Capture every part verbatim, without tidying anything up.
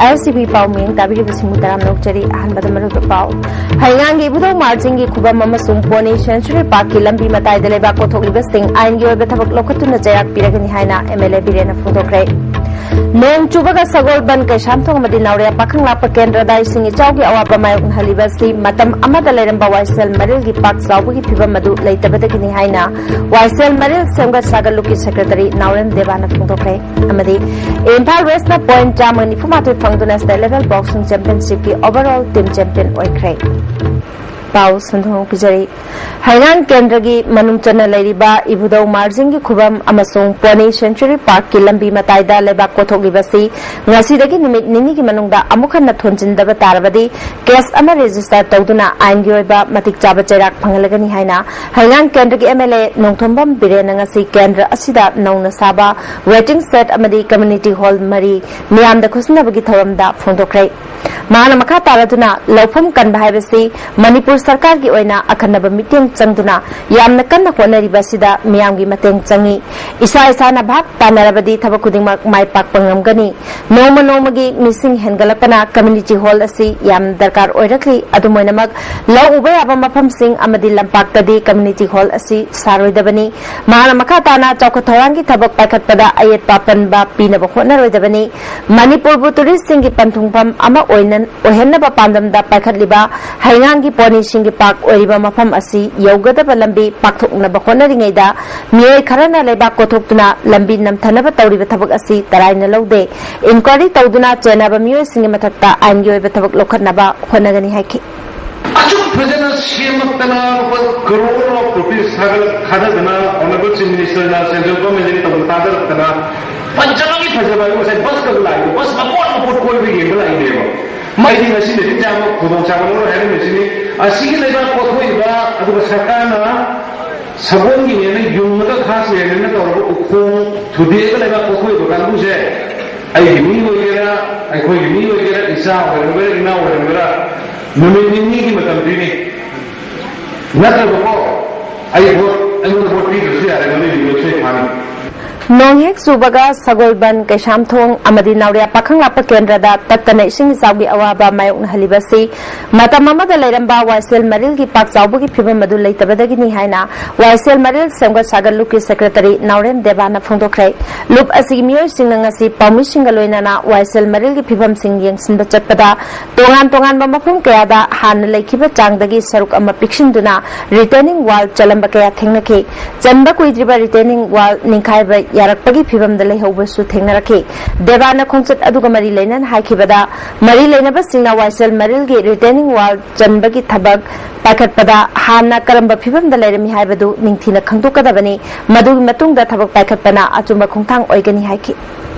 L C B ꯄꯥꯎ ꯃꯤꯌꯦꯡ ꯇꯥꯕꯤꯔꯤꯕꯁꯤꯡꯕꯨ ꯇꯔꯥꯝꯅ ꯑꯣꯛꯆꯔꯤ꯫ ꯑꯍꯥꯟꯕꯗ ꯃꯔꯨꯑꯣꯏꯕ ꯄꯥꯎ꯫ ꯍꯩꯉꯥꯡꯒꯤ ꯏꯕꯨꯙꯧ ꯃꯥꯔꯖꯤꯡꯒꯤ ꯈꯨꯕꯝ ꯑꯃꯁꯨꯡ ꯄꯣꯅꯤ ꯁꯦꯟꯆꯨꯔꯤ ꯄꯥꯔꯛꯀꯤ ꯂꯝꯕꯤ ꯃꯇꯥꯏꯗ ꯂꯩꯕꯥꯛ ꯀꯣꯊꯣꯛꯂꯤꯕꯁꯤꯡ ꯑꯥꯏꯟꯒꯤ ꯑꯣꯏꯕ ꯊꯕꯛ ꯂꯧꯈꯠꯇꯨꯅ ꯆꯩꯔꯥꯛ ꯄꯤꯔꯒꯅꯤ ꯍꯥꯏꯅ ꯑꯦꯝ ꯑꯦꯜ ꯑꯦ ꯕꯤꯔꯦꯟꯅ ꯐꯣꯡꯗꯣꯛꯈ꯭ꯔꯦ꯫ ꯅꯣꯡ ꯆꯨꯕꯒ ꯁꯒꯣꯜꯕꯟ, ꯀꯩꯁꯥꯝꯊꯣꯡ ꯑꯃꯗꯤ ꯅꯥꯎꯔꯦꯝ ꯄꯥꯈꯪꯂꯥꯛꯄ ꯀꯦꯟꯗ꯭ꯔꯗ ꯏꯁꯤꯡ ꯏꯆꯥꯎꯒꯤ ꯑꯋꯥꯕ ꯃꯥꯌꯣꯛꯅꯍꯜꯂꯤꯕ ꯑꯁꯤ ꯃꯇꯝ ꯑꯃꯗ ꯂꯩꯔꯝꯕ ꯋꯥꯏꯁꯦꯜ ꯃꯔꯤꯜꯒꯤ ꯄꯥꯛ ꯆꯥꯎꯕꯒꯤ ꯐꯤꯕꯝ ꯑꯗꯨ ꯂꯩꯇꯕꯗꯒꯤꯅꯤ ꯍꯥꯏꯅ ꯋꯥꯏꯁꯦꯜ ꯃꯔꯤꯜ ꯁꯦꯝꯒꯠ ꯁꯥꯒꯠꯂꯨꯞꯀꯤ ꯁꯦꯀ꯭ꯔꯦꯇꯔꯤ ꯅꯥꯎꯔꯦꯝ ꯗꯦꯕꯥꯅ ꯐꯣꯡꯗꯣꯛꯈ꯭ꯔꯦ꯫ ꯑꯃꯗꯤ ꯏꯝꯐꯥꯜ ꯋꯦꯁꯅ ꯄꯣꯏꯟꯠ ꯆꯥꯝꯃ ꯅꯤꯐꯨ ꯃꯥꯊꯣꯏ ꯐꯪꯗꯨꯅ ꯁ꯭ꯇꯦꯠ ꯂꯦꯚꯦꯜ ꯕꯣꯛꯁꯤꯡ ꯆꯦꯝꯄꯤꯌꯟꯁꯤꯞꯀꯤ ꯑꯣꯚꯔꯑꯣꯜ ꯇꯤꯝ ꯆꯦꯝꯄꯤꯌꯟ ꯑꯣꯏꯈ꯭ꯔꯦ꯫ ꯄꯥꯎ ꯁꯟꯗꯣꯛꯅ ꯄꯤꯖꯔꯤ꯫ ꯍꯩꯉꯥꯡ ꯀꯦꯟꯗ꯭ꯔꯒꯤ ꯃꯅꯨꯡ ꯆꯟꯅ ꯂꯩꯔꯤꯕ ꯏꯕꯨꯙꯧ ꯃꯥꯔꯖꯤꯡꯒꯤ ꯈꯨꯕꯝ ꯑꯃꯁꯨꯡ ꯄꯣꯅꯤ ꯁꯦꯟꯆꯨꯔꯤ ꯄꯥꯔꯛꯀꯤ ꯂꯝꯕꯤ ꯃꯇꯥꯏꯗ ꯂꯩꯕꯥꯛ ꯀꯣꯊꯣꯛꯂꯤꯕꯁꯤ ꯉꯁꯤꯗꯒꯤ ꯅꯨꯃꯤꯠ ꯅꯤꯅꯤꯒꯤ ꯃꯅꯨꯡꯗ ꯑꯃꯨꯛ ꯍꯟꯅ ꯊꯣꯟꯖꯤꯟꯗꯕ ꯇꯥꯔꯕꯗꯤ ꯀꯦꯁ ꯑꯃ ꯔꯦꯖꯤꯁꯇꯔ ꯇꯧꯗꯨꯅ ꯑꯥꯏꯟꯒꯤ ꯑꯣꯏꯕ ꯃꯇꯤꯛ ꯆꯥꯕ ꯆꯩꯔꯥꯛ ꯐꯪꯍꯜꯂꯒꯅꯤ ꯍꯥꯏꯅ ꯍꯩꯉꯥꯡ ꯀꯦꯟꯗ꯭ꯔꯒꯤ ꯑꯦꯝ ꯑꯦꯜ ꯑꯦ ꯅꯣꯡꯊꯣꯝꯕꯝ ꯕꯤꯔꯦꯟꯅ ꯉꯁꯤ ꯀꯦꯟꯗ꯭ꯔ ꯑꯁꯤꯗ ꯅꯧꯅ ꯁꯥꯕ ꯋꯦꯇꯤꯡ ꯁꯦꯗ ꯑꯃꯗꯤ ꯀꯝꯃ꯭ꯌꯨꯅꯤꯇꯤ ꯍꯣꯜ ꯃꯔꯤ ꯃꯤꯌꯥꯝꯗ ꯈꯨꯠꯁꯤꯟꯅꯕꯒꯤ ꯊꯧꯔꯝꯗ ꯐꯣꯡꯗꯣꯛꯈ꯭ꯔꯦ꯫ ꯃꯍꯥꯛꯅ ꯃꯈꯥ ꯇꯥꯔꯗꯨꯅ, ꯂꯧꯐꯝ ꯀꯟꯕ ꯍꯥꯏꯕꯁꯤ ꯃꯅꯤꯄꯨꯔ ꯁꯔꯀꯥꯔꯒꯤ ꯑꯣꯏꯅ ꯑꯈꯟꯅꯕ ꯃꯤꯠꯌꯦꯡ ꯆꯪꯗꯨꯅ ꯌꯥꯝꯅ ꯀꯟꯅ ꯍꯣꯠꯅꯔꯤꯕ ꯑꯁꯤꯗ ꯃꯤꯌꯥꯝꯒꯤ ꯃꯇꯦꯡ ꯆꯪꯏ꯫ ꯏꯁꯥ ꯏꯁꯥꯅ ꯚꯥꯞ ꯇꯥꯅꯔꯕꯗꯤ ꯊꯕꯛ ꯈꯨꯗꯤꯡꯃꯛ ꯃꯥꯏ ꯄꯥꯛꯄ ꯉꯝꯒꯅꯤ꯫ ꯅꯣꯡꯃ ꯅꯣꯡꯃꯒꯤ ꯃꯤꯁꯤꯡ ꯍꯦꯟꯒꯠꯂꯛꯄꯅ ꯀꯝꯃ꯭ꯌꯨꯅꯤꯇꯤ ꯍꯣꯜ ꯑꯁꯤ ꯌꯥꯝꯅ ꯗꯔꯀꯥꯔ ꯑꯣꯏꯔꯛꯂꯤ꯫ ꯑꯗꯨꯝ ꯑꯣꯏꯅꯃꯛ, ꯂꯧ ꯎꯕ ꯌꯥꯕ ꯃꯐꯝꯁꯤꯡ ꯑꯃꯗꯤ ꯂꯝꯄꯥꯛꯇꯗꯤ ꯀꯝꯃ꯭ꯌꯨꯅꯤꯇꯤ ꯍꯣꯜ ꯑꯁꯤ ꯁꯥꯔꯣꯏꯗꯕꯅꯤ꯫ ꯃꯍꯥꯛꯅ ꯃꯈꯥ ꯇꯥꯅ ꯆꯥꯎꯈꯠ ꯊꯧꯔꯥꯡꯒꯤ ꯊꯕꯛ ꯄꯥꯏꯈꯠꯄꯗ ꯑꯌꯦꯠꯄ ꯑꯄꯟꯕ ꯄꯤꯅꯕ ꯍꯣꯠꯅꯔꯣꯏꯗꯕꯅꯤ꯫ ꯃꯅꯤꯄꯨꯔꯕꯨ ꯇꯨꯔꯤꯁꯁꯤꯡꯒꯤ ꯄꯟꯊꯨꯡꯐꯝ ꯑꯃ ꯑꯣꯏꯅ, ꯑꯣꯏꯍꯟꯅꯕ ꯄꯥꯟꯗꯝꯗ ꯄꯥꯏꯈꯠꯂꯤꯕ ꯍꯩꯉꯥꯡꯒꯤ ꯄꯣꯅꯤꯁꯤꯡꯒꯤ ꯄꯥꯛ ꯑꯣꯏꯔꯤꯕ ꯃꯐꯝ ꯑꯁꯤ ꯌꯧꯒꯗꯕ ꯂꯝꯕꯤ ꯄꯥꯛꯊꯣꯛꯅꯕ ꯍꯣꯠꯅꯔꯤꯉꯩꯗ ꯃꯤꯑꯣꯏ ꯈꯔꯅ ꯂꯩꯕꯥꯛ ꯀꯣꯊꯣꯛꯇꯨꯅ ꯂꯝꯕꯤ ꯅꯝꯊꯅꯕ ꯇꯧꯔꯤꯕ ꯊꯕꯛ ꯑꯁꯤ ꯇꯔꯥꯏꯅ ꯂꯧꯗꯦ꯫ ꯏꯟꯀ꯭ꯋꯥꯏꯔꯤ ꯇꯧꯗꯨꯅ ꯆꯦꯟꯅꯕ ꯃꯤꯑꯣꯏꯁꯤꯡꯒꯤ ꯃꯊꯛꯇ ꯑꯥꯏꯟꯒꯤ ꯑꯣꯏꯕ ꯊꯕꯛ ꯂꯧꯈꯠꯅꯕ ꯍꯣꯠꯅꯒꯅꯤ ꯍꯥꯏꯈꯤ꯫ ꯑꯁꯨꯛ ꯐꯖꯅ ꯁꯦꯝꯃꯛꯇꯅ ꯂꯨꯄꯥ crore of rupees ꯊꯥꯒꯠꯂꯛ-, ꯊꯥꯗꯗꯅ Honourable Chief Minister ꯅ central government ꯇꯧꯕ ꯊꯥꯗꯔꯛꯇꯅ ꯐꯖꯕꯒꯤ ꯐꯖꯕ ꯍꯥꯏꯕꯨ ꯉꯁꯥꯏ ꯕꯁꯀ ꯂꯥꯛꯏꯗꯣ, ꯕꯁ ꯃꯄꯣꯠ ꯃꯄꯣꯠ ꯀꯣꯏꯕ ꯌꯦꯡꯕ ꯂꯥꯛꯏꯅꯦꯕ꯫ ꯃꯩꯗꯤ ꯉꯁꯤ ꯃꯦꯇꯤꯡ ꯆꯥꯕ ꯈꯨꯗꯣꯡꯆꯥꯕ ꯂꯧꯔꯣꯏ ꯍꯥꯏꯔꯝꯃꯤꯁꯤꯅꯤ꯫ ꯑꯁꯤꯒꯤ ꯂꯩꯕꯥꯛ ꯀꯣꯊꯣꯛꯏꯕ, ꯑꯗꯨꯒ ꯁꯔꯀꯥꯔꯅ ꯁꯒꯣꯜꯒꯤꯅꯦꯅ ꯌꯨꯡꯉꯒ ꯈꯥ ꯆꯦꯔꯦꯅ ꯇꯧꯔꯒ ꯎꯈꯣꯡ ꯊꯨꯗꯦꯛꯑꯒ ꯂꯩꯕꯥꯛ ꯀꯣꯊꯣꯛꯏꯕ ꯀꯥꯡꯕꯨꯁꯦ ꯑꯩꯒꯤ ꯃꯤ ꯑꯣꯏꯒꯦꯔꯥ, ꯑꯩꯈꯣꯏꯒꯤ ꯃꯤ ꯑꯣꯏꯒꯦꯔꯥ, ꯏꯆꯥ ꯑꯣꯏꯔꯝꯒꯦꯔꯥ, ꯏꯅꯥꯎ ꯑꯣꯏꯔꯝꯒꯦꯔꯥ, ꯅꯨꯃꯤꯠ ꯅꯤꯅꯤꯒꯤ ꯃꯇꯝ ꯄꯤꯅꯤ꯫ ꯅꯠꯇ꯭ꯔꯕꯀꯣ, ꯑꯩ ꯚꯣꯠ, ꯑꯩꯉꯣꯟꯗ ꯚꯣꯠ ꯄꯤꯗ꯭ꯔꯁꯨ ꯌꯥꯔꯦ, ꯃꯗꯨꯒꯤ ꯚꯣꯠꯁꯨ ꯑꯩ ꯐꯥꯅꯤ꯫ ꯅꯣꯡ ꯍꯦꯛ ꯆꯨꯕꯒ ꯁꯒꯣꯜꯕꯟ, ꯀꯩꯁꯥꯝꯊꯣꯡ ꯑꯃꯗꯤ ꯅꯥꯎꯔꯤꯌꯥ ꯄꯥꯈꯪ ꯂꯥꯛꯄ ꯀꯦꯟꯗ꯭ꯔꯗ ꯇꯠꯇꯅ ꯏꯁꯤꯡ ꯏꯆꯥꯎꯒꯤ ꯑꯋꯥꯕ ꯃꯥꯌꯣꯛꯅꯍꯜꯂꯤꯕ ꯑꯁꯤ ꯃꯇꯝ ꯑꯃꯗ ꯂꯩꯔꯝꯕ ꯋꯥꯏꯁꯦꯜ ꯃꯔꯤꯜꯒꯤ ꯄꯥꯛ ꯆꯥꯎꯕꯒꯤ ꯐꯤꯕꯝ ꯑꯗꯨ ꯂꯩꯇꯕꯗꯒꯤꯅꯤ ꯍꯥꯏꯅ ꯋꯥꯏꯁꯦꯜ ꯃꯔꯤꯜ ꯁꯦꯝꯒꯠ ꯁꯥꯒꯠ ꯂꯨꯞꯀꯤ ꯁꯦꯀ꯭ꯔꯦꯇꯔꯤ ꯅꯥꯎꯔꯦꯝ ꯗꯦꯕꯥꯅ ꯐꯣꯡꯗꯣꯛꯈ꯭ꯔꯦ꯫ ꯂꯨꯞ ꯑꯁꯤꯒꯤ ꯃꯤꯑꯣꯏꯁꯤꯡꯅ ꯉꯁꯤ ꯄꯥꯎꯃꯤꯁꯤꯡꯒ ꯂꯣꯏꯅꯅ ꯋꯥꯏꯁꯦꯜ ꯃꯔꯤꯜꯒꯤ ꯐꯤꯕꯝꯁꯤꯡ ꯌꯦꯡꯁꯤꯟꯕ ꯆꯠꯄꯗ ꯇꯣꯉꯥꯟ ꯇꯣꯉꯥꯟꯕ ꯃꯐꯝ ꯀꯌꯥꯗ ꯍꯥꯟꯅ ꯂꯩꯈꯤꯕ ꯆꯥꯡꯗꯒꯤ ꯁꯔꯨꯛ ꯑꯃ ꯄꯤꯛꯁꯤꯟꯗꯨꯅ ꯔꯤꯇꯦꯅꯤꯡ ꯋꯥꯜ ꯆꯜꯂꯝꯕ ꯀꯌꯥ ꯊꯦꯡꯅꯈꯤ꯫ ꯆꯟꯕ ꯀꯨꯏꯗ꯭ꯔꯤꯕ ꯔꯤꯇꯦꯅꯤꯡ ꯋꯥꯜ ꯅꯤꯡꯈꯥꯏꯕ ꯌꯥꯔꯛꯄꯒꯤ ꯐꯤꯕꯝꯗ ꯂꯩꯍꯧꯕꯁꯨ ꯊꯦꯡꯅꯔꯛꯈꯤ꯫ ꯗꯦꯕꯥꯅ ꯈꯣꯡꯆꯠ ꯑꯗꯨꯒ ꯃꯔꯤ ꯂꯩꯅꯅ ꯍꯥꯏꯈꯤꯕꯗ, ꯃꯔꯤ ꯂꯩꯅꯕꯁꯤꯡꯅ ꯋꯥꯏꯁꯦꯜ ꯃꯔꯤꯜꯒꯤ ꯔꯤꯇꯦꯅꯤꯡ ꯋꯥꯜ ꯆꯟꯕꯒꯤ ꯊꯕꯛ ꯄꯥꯏꯈꯠꯄꯗ ꯍꯥꯟꯅ ꯀꯔꯝꯕ ꯐꯤꯕꯝꯗ ꯂꯩꯔꯝꯃꯤ ꯍꯥꯏꯕꯗꯨ ꯅꯤꯡꯊꯤꯅ ꯈꯪꯗꯣꯛꯀꯗꯕꯅꯤ꯫ ꯃꯗꯨꯒꯤ ꯃꯇꯨꯡꯗ ꯊꯕꯛ ꯄꯥꯏꯈꯠꯄꯅ ꯑꯆꯨꯝꯕ ꯈꯣꯡꯊꯥꯡ ꯑꯣꯏꯒꯅꯤ ꯍꯥꯏꯈꯤ꯫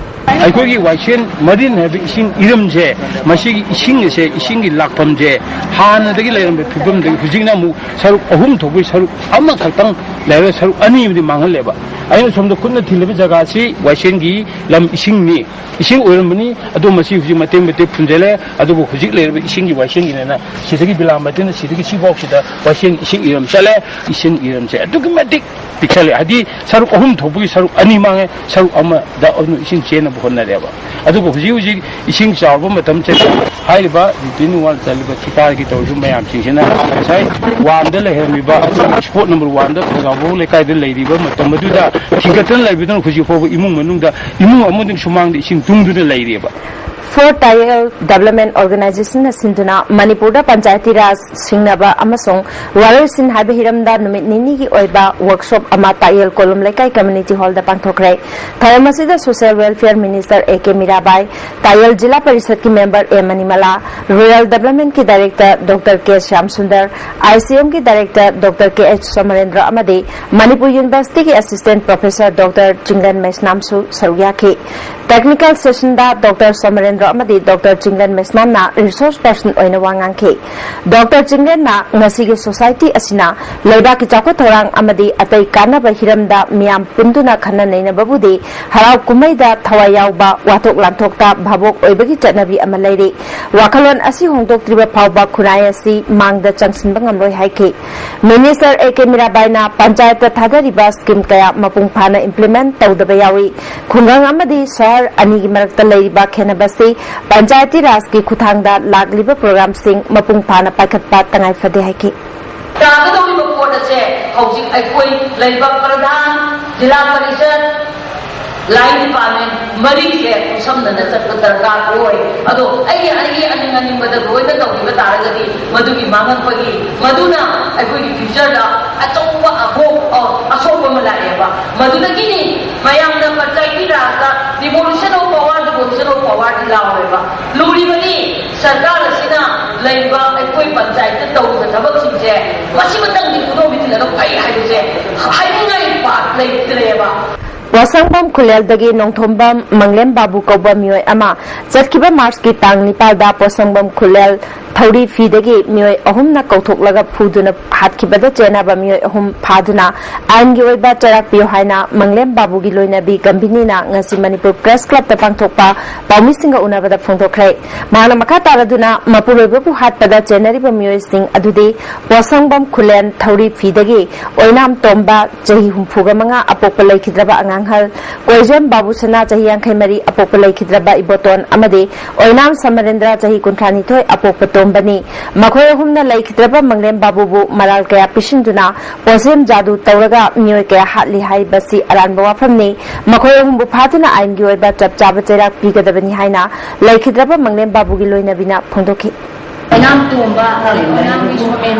ꯑꯩꯈꯣꯏꯒꯤ ꯋꯥꯏꯁꯦꯟ ꯃꯔꯤꯟ ꯍꯥꯏꯕ ꯏꯁꯤꯡ ꯏꯔꯝꯁꯦ, ꯃꯁꯤꯒꯤ ꯏꯁꯤꯡ ꯑꯁꯦ, ꯏꯁꯤꯡꯒꯤ ꯂꯥꯛꯐꯝꯁꯦ ꯍꯥꯟꯅꯗꯒꯤ ꯂꯩꯔꯝꯕ ꯐꯤꯕꯝꯗꯒꯤ ꯍꯧꯖꯤꯛꯅ ꯑꯃꯨꯛ ꯁꯔꯨꯛ ꯑꯍꯨꯝ ꯊꯣꯛꯄꯒꯤ ꯁꯔꯨꯛ ꯑꯃꯈꯛꯇꯪ ꯂꯩꯔꯒ ꯁꯔꯨꯛ ꯑꯅꯤ ꯑꯃꯗꯤ ꯃꯥꯡꯍꯜꯂꯦꯕ꯫ ꯑꯩꯅ ꯁꯣꯝꯗ ꯈꯨꯠꯅ ꯊꯤꯜꯂꯤꯕ ꯖꯒꯥꯁꯤ ꯋꯥꯏꯁꯦꯟꯒꯤ ꯂꯝ ꯏꯁꯤꯡꯅꯤ, ꯏꯁꯤꯡ ꯑꯣꯏꯔꯝꯕꯅꯤ꯫ ꯑꯗꯣ ꯃꯁꯤ ꯍꯧꯖꯤꯛ ꯃꯇꯦꯛ ꯃꯇꯦꯛ ꯐꯨꯟꯖꯜꯂꯦ꯫ ꯑꯗꯨꯕꯨ ꯍꯧꯖꯤꯛ ꯂꯩꯔꯤꯕ ꯏꯁꯤꯡꯒꯤ ꯋꯥꯏꯁꯦꯟꯒꯤꯅꯦꯅ ꯁꯤꯗꯒꯤ ꯕꯤꯂꯥꯃꯇꯤꯅ ꯁꯤꯗꯒꯤ ꯁꯤꯐꯥꯎꯁꯤꯗ ꯋꯥꯏꯁꯦꯟ ꯏꯁꯤꯡ ꯏꯔꯝ ꯆꯠꯂꯦ꯫ ꯏꯁꯤꯡ ꯏꯔꯝꯁꯦ ꯑꯗꯨꯛꯀꯤ ꯃꯇꯤꯛ ꯄꯤꯛꯁꯜꯂꯦ, ꯍꯥꯏꯗꯤ ꯁꯔꯨꯛ ꯑꯍꯨꯝ ꯊꯣꯛꯄꯒꯤ ꯁꯔꯨꯛ ꯑꯅꯤ ꯃꯥꯡꯉꯦ, ꯁꯔꯨꯛ ꯑꯃꯗ ꯑꯗꯨꯝ ꯏꯁꯤꯡ ꯆꯦꯟꯅꯕ ꯍꯣꯠꯅꯔꯦꯕ꯫ ꯑꯗꯨꯕꯨ ꯍꯧꯖꯤꯛ ꯍꯧꯖꯤꯛ ꯏꯁꯤꯡ ꯆꯥꯎꯔꯕ ꯃꯇꯝꯁꯤꯗ ꯍꯥꯏꯔꯤꯕ ꯔꯤꯇꯦꯅꯤꯡ ꯋꯥꯜ ꯆꯜꯂꯤꯕ ꯊꯤꯀꯥꯒꯤ ꯇꯧꯔꯤꯕ ꯃꯌꯥꯝꯁꯤꯡꯁꯤꯅ ꯉꯁꯥꯏ ꯋꯥꯟꯗ ꯂꯩꯍꯧꯔꯝꯃꯤꯕ ꯁ꯭ꯄꯣꯠ ꯅꯝꯕꯔ ꯋꯥꯟꯗ ꯊꯧꯖꯥꯎꯕꯧ ꯂꯩꯀꯥꯏꯗ ꯂꯩꯔꯤꯕ ꯃꯇꯝ ꯑꯗꯨꯗ ꯊꯤꯡꯒꯠꯇꯅ ꯂꯩꯕꯗꯨꯅ ꯍꯧꯖꯤꯛ ꯐꯥꯎꯕ ꯏꯃꯨꯡ ꯃꯅꯨꯡꯗ, ꯏꯃꯨꯡ ꯑꯃꯗꯤ ꯁꯨꯃꯥꯡꯗ ꯏꯁꯤꯡ ꯇꯨꯡꯗꯨꯅ ꯂꯩꯔꯤꯕ꯫ ꯐꯣꯔ ꯇꯥꯌꯦꯜ ꯗꯦꯕꯂꯞꯃꯦꯟ ꯑꯣꯔꯒꯅꯥꯏꯖꯦꯁꯟꯅ ꯁꯤꯟꯗꯨꯅ ꯃꯅꯤꯄꯨꯔꯗ ꯄꯟꯆꯥꯌꯇꯤ ꯔꯥꯖ ꯁꯤꯡꯅꯕ ꯑꯃꯁꯨꯡ ꯋꯥꯔꯣꯏꯁꯤꯟ ꯍꯥꯏꯕ ꯍꯤꯔꯝꯗ ꯅꯨꯃꯤꯠ ꯅꯤꯅꯤꯒꯤ ꯑꯣꯏꯕ ꯋꯥꯔꯛꯁꯣꯞ ꯑꯃ ꯇꯥꯌꯦꯜ ꯀꯣꯂꯨꯝ ꯂꯩꯀꯥꯏ ꯀꯝꯃ꯭ꯌꯨꯅꯤꯇꯤ ꯍꯣꯜꯗ ꯄꯥꯡꯊꯣꯛꯈ꯭ꯔꯦ꯫ ꯊꯧꯔꯝ ꯑꯁꯤꯗ social welfare minister A K Mirabai, ꯇꯥꯌꯦꯜ ꯖꯤꯂꯥ ꯄꯔꯤꯁꯠꯀꯤ ꯃꯦꯝꯕꯔ ꯑꯦ ꯃꯅꯤꯃꯂꯥ, ꯔꯨꯔꯦꯜ ꯗꯦꯕꯂꯞꯃꯦꯟꯀꯤ director doctor K Shyam Sundar, I C ꯑꯦꯝꯒꯤ director doctor K H Somorendra ꯑꯃꯗꯤ ꯃꯅꯤꯄꯨꯔ ꯌꯨꯅꯤꯚꯔꯁꯤꯇꯤꯒꯤ ꯑꯦꯁꯤꯁꯇꯦꯟꯠ ꯄ꯭ꯔꯣꯐꯦꯁꯔ ꯗꯣꯛꯇꯔ ꯆꯤꯡꯂꯦꯟ ꯃꯩꯁꯅꯥꯝꯁꯨ ꯁꯔꯨꯛ ꯌꯥꯈꯤ꯫ ꯇꯦꯛꯅꯤꯀꯦꯜ ꯁꯦꯁꯟꯗ ꯗꯣꯛꯇꯔ ꯁꯣꯃꯔꯦꯟ ꯑꯃꯗꯤ ꯗꯣꯛꯇꯔ ꯆꯤꯡꯂꯦꯟ ꯃꯩꯁꯅꯥꯝꯅ resource person ꯑꯣꯏꯅ ꯋꯥ ꯉꯥꯡꯈꯤ꯫ ꯗꯣꯛꯇꯔ ꯆꯤꯡꯂꯦꯟꯅ ꯉꯁꯤꯒꯤ society ꯑꯁꯤꯅ ꯂꯩꯕꯥꯛꯀꯤ ꯆꯥꯎꯈꯠ ꯊꯧꯔꯥꯡ ꯑꯃꯗꯤ ꯑꯇꯩ ꯀꯥꯟꯅꯕ ꯍꯤꯔꯝꯗ ꯃꯤꯌꯥꯝ ꯄꯨꯟꯗꯨꯅ ꯈꯟꯅ ꯅꯩꯅꯕꯕꯨꯗꯤ ꯍꯔꯥꯎ ꯀꯨꯝꯍꯩꯗ ꯊꯋꯥꯏ ꯌꯥꯎꯕ, ꯋꯥꯊꯣꯛ ꯂꯥꯟꯊꯣꯛꯇ ꯚꯥꯕꯣꯛ ꯑꯣꯏꯕꯒꯤ ꯆꯠꯅꯕꯤ ꯑꯃ ꯂꯩꯔꯤ꯫ ꯋꯥꯈꯜꯂꯣꯟ ꯑꯁꯤ ꯍꯣꯡꯗꯣꯛꯇ꯭ꯔꯤꯕ ꯐꯥꯎꯕ ꯈꯨꯟꯅꯥꯏ ꯑꯁꯤ ꯃꯥꯡꯗ ꯆꯪꯁꯤꯟꯕ ꯉꯝꯂꯣꯏ ꯍꯥꯏꯈꯤ꯫ ꯃꯤꯅꯤꯁꯇꯔ ꯑꯦ ꯀꯦ ꯃꯤꯔꯥꯕꯥꯏꯅ ꯄꯟꯆꯥꯌꯠꯇ ꯊꯥꯗꯔꯤꯕ scheme ꯀꯌꯥ ꯃꯄꯨꯡ ꯐꯥꯅ implement ꯇꯧꯗꯕ ꯌꯥꯎꯏ꯫ ꯈꯨꯡꯒꯪ ꯑꯃꯗꯤ ꯁꯍꯔ ꯑꯅꯤꯒꯤ ꯃꯔꯛꯇ ꯂꯩꯔꯤꯕ ꯈꯦꯠꯅꯕꯁꯤ ꯄꯟꯆꯥꯌꯇꯤ ꯔꯥꯖꯀꯤ ꯈꯨꯠꯊꯥꯡꯗ ꯂꯥꯛꯂꯤꯕ programꯁꯤꯡ ꯃꯄꯨꯡ ꯐꯥꯅ ꯄꯥꯏꯈꯠꯄ ꯇꯉꯥꯏ ꯐꯗꯦ ꯍꯥꯏꯈꯤ꯫ ꯇꯥꯒꯗꯧꯔꯤꯕ ꯄꯣꯠ ꯑꯁꯦ ꯍꯧꯖꯤꯛ ꯑꯩꯈꯣꯏ ꯂꯩꯕꯥꯛ ꯄ꯭ꯔꯙꯥꯟ, ꯖꯤꯂꯥ ꯄꯔꯤꯁꯠ, line department ꯃꯔꯤꯁꯦ ꯈꯨꯠꯁꯝꯅꯅ ꯆꯠꯄ ꯗꯔꯀꯥꯔ ꯑꯣꯏ꯫ ꯑꯗꯣ ꯑꯩꯒꯤ, ꯑꯩꯒꯤ ꯑꯅꯤꯡ ꯑꯅꯤꯡꯕꯗ ꯂꯣꯏꯅ ꯇꯧꯈꯤꯕ ꯇꯥꯔꯒꯗꯤ ꯃꯗꯨꯒꯤ ꯃꯥꯡꯍꯟꯕꯒꯤ, ꯃꯗꯨꯅ ꯑꯩꯈꯣꯏꯒꯤ futureꯗ ꯑꯆꯧꯕ ꯑꯍꯣ-, ꯑ, ꯑꯁꯣꯛꯄ ꯑꯃ ꯂꯥꯛꯑꯦꯕ꯫ ꯃꯗꯨꯗꯒꯤꯅꯤ ꯃꯌꯥꯝꯅ panchayati ꯔꯥꯖꯇ devolution of power, devolution of powerꯗꯤ ꯂꯥꯎꯔꯦꯕ꯫ ꯂꯨꯔꯤꯕꯗꯤ ꯁꯔꯀꯥꯔ ꯑꯁꯤꯅ ꯂꯩꯔꯤꯕ ꯑꯩꯈꯣꯏ ꯄꯟꯆꯥꯌꯠꯇ ꯇꯧꯔꯤꯕ ꯊꯕꯛꯁꯤꯡꯁꯦ ꯃꯁꯤꯃꯇꯪꯗꯤ ꯈꯨꯗꯣꯝꯕꯤꯁꯤꯜꯂꯒ ꯐꯩ ꯍꯥꯏꯕꯁꯦ ꯍꯥꯏꯅꯤꯡꯉꯥꯏ ꯄꯥꯛ ꯂꯩꯇ꯭ꯔꯦꯕ꯫ ꯄꯣꯠꯁꯪꯕꯝ ꯈꯨꯂꯦꯜꯗꯒꯤ ꯅꯣꯡꯊꯣꯝꯕꯝ ꯃꯪꯂꯦꯝ ꯕꯥꯕꯨ ꯀꯧꯕ ꯃꯤꯑꯣꯏ ꯑꯃ ꯆꯠꯈꯤꯕ ꯃꯥꯔꯆꯀꯤ ꯇꯥꯡ ꯅꯤꯄꯥꯜꯗ ꯄꯣꯠꯁꯪꯕꯝ ꯈꯨꯂꯦꯜ ꯊꯧꯔꯤ ꯐꯤꯗꯒꯤ ꯃꯤꯑꯣꯏ ꯑꯍꯨꯝꯅ ꯀꯧꯊꯣꯛꯂꯒ ꯐꯨꯗꯨꯅ ꯍꯥꯠꯈꯤꯕꯗ ꯆꯦꯟꯅꯕ ꯃꯤꯑꯣꯏ ꯑꯍꯨꯝ ꯐꯥꯗꯨꯅ ꯑꯥꯏꯟꯒꯤ ꯑꯣꯏꯕ ꯆꯩꯔꯥꯛ ꯄꯤꯌꯨ ꯍꯥꯏꯅ ꯃꯪꯂꯦꯝ ꯕꯥꯕꯨꯒꯤ ꯂꯣꯏꯅꯕꯤ ꯒꯝꯚꯤꯅꯤꯅ ꯉꯁꯤ ꯃꯅꯤꯄꯨꯔ Press Clubꯇ ꯄꯥꯡꯊꯣꯛꯄ ꯄꯥꯎꯃꯤꯁꯤꯡꯒ ꯎꯅꯕꯗ ꯐꯣꯡꯗꯣꯛꯈ꯭ꯔꯦ꯫ ꯃꯍꯥꯛꯅ ꯃꯈꯥ ꯇꯥꯔꯗꯨꯅ ꯃꯄꯨꯔꯣꯏꯕꯕꯨ ꯍꯥꯠꯄꯗ ꯆꯦꯟꯅꯔꯤꯕ ꯃꯤꯑꯣꯏꯁꯤꯡ ꯑꯗꯨꯗꯤ ꯄꯣꯠꯁꯪꯕꯝ ꯈꯨꯂꯦꯟ ꯊꯧꯔꯤ ꯐꯤꯗꯒꯤ ꯑꯣꯏꯅꯥꯝ ꯇꯣꯝꯕ, ꯆꯍꯤ ꯍꯨꯝꯐꯨꯒ ꯃꯉꯥ, ꯑꯄꯣꯛꯄ ꯂꯩꯈꯤꯗ꯭ꯔꯕ ꯑꯉꯥꯡꯍꯜ, ꯀꯣꯏꯖꯝ ꯕꯥꯕꯨꯁꯅꯥ, ꯆꯍꯤ ꯌꯥꯡꯈꯩ ꯃꯔꯤ, ꯑꯄꯣꯛꯄ ꯂꯩꯈꯤꯗ꯭ꯔꯕ ꯏꯕꯣꯇꯣꯟ ꯑꯃꯗꯤ ꯑꯣꯏꯅꯥꯝ ꯁꯃꯔꯦꯟꯗ꯭ꯔ, ꯆꯍꯤ ꯀꯨꯟꯊ꯭ꯔꯥ ꯅꯤꯊꯣꯏ, ꯑꯄꯣꯛꯄ ꯇꯣꯝꯕꯅꯤ꯫ ꯃꯈꯣꯏ ꯑꯍꯨꯝꯅ ꯂꯩꯈꯤꯗ꯭ꯔꯕ ꯃꯪꯂꯦꯝ ꯕꯥꯕꯨꯕꯨ ꯃꯔꯥꯜ ꯀꯌꯥ ꯄꯤꯁꯤꯟꯗꯨꯅ ꯄꯣꯠꯁꯦꯝ ꯖꯥꯗꯨ ꯇꯧꯔꯒ ꯃꯤꯑꯣꯏ ꯀꯌꯥ ꯍꯥꯠꯂꯤ ꯍꯥꯏꯕꯁꯤ ꯑꯔꯥꯟꯕ ꯋꯥꯐꯝꯅꯤ꯫ ꯃꯈꯣꯏ ꯑꯍꯨꯝꯕꯨ ꯐꯥꯗꯨꯅ ꯑꯥꯏꯟꯒꯤ ꯑꯣꯏꯕ ꯆꯞ ꯆꯥꯕ ꯆꯩꯔꯥꯛ ꯄꯤꯒꯗꯕꯅꯤ ꯍꯥꯏꯅ ꯂꯩꯈꯤꯗ꯭ꯔꯕ ꯃꯪꯂꯦꯝ ꯕꯥꯕꯨꯒꯤ ꯂꯣꯏꯅꯕꯤꯅ ꯐꯣꯡꯗꯣꯛꯈꯤ꯫ ꯑꯣꯏꯅꯥꯝ ꯇꯣꯝꯕ, ꯑꯣꯏꯅꯥꯝꯒꯤ ꯁꯣꯃꯦꯟ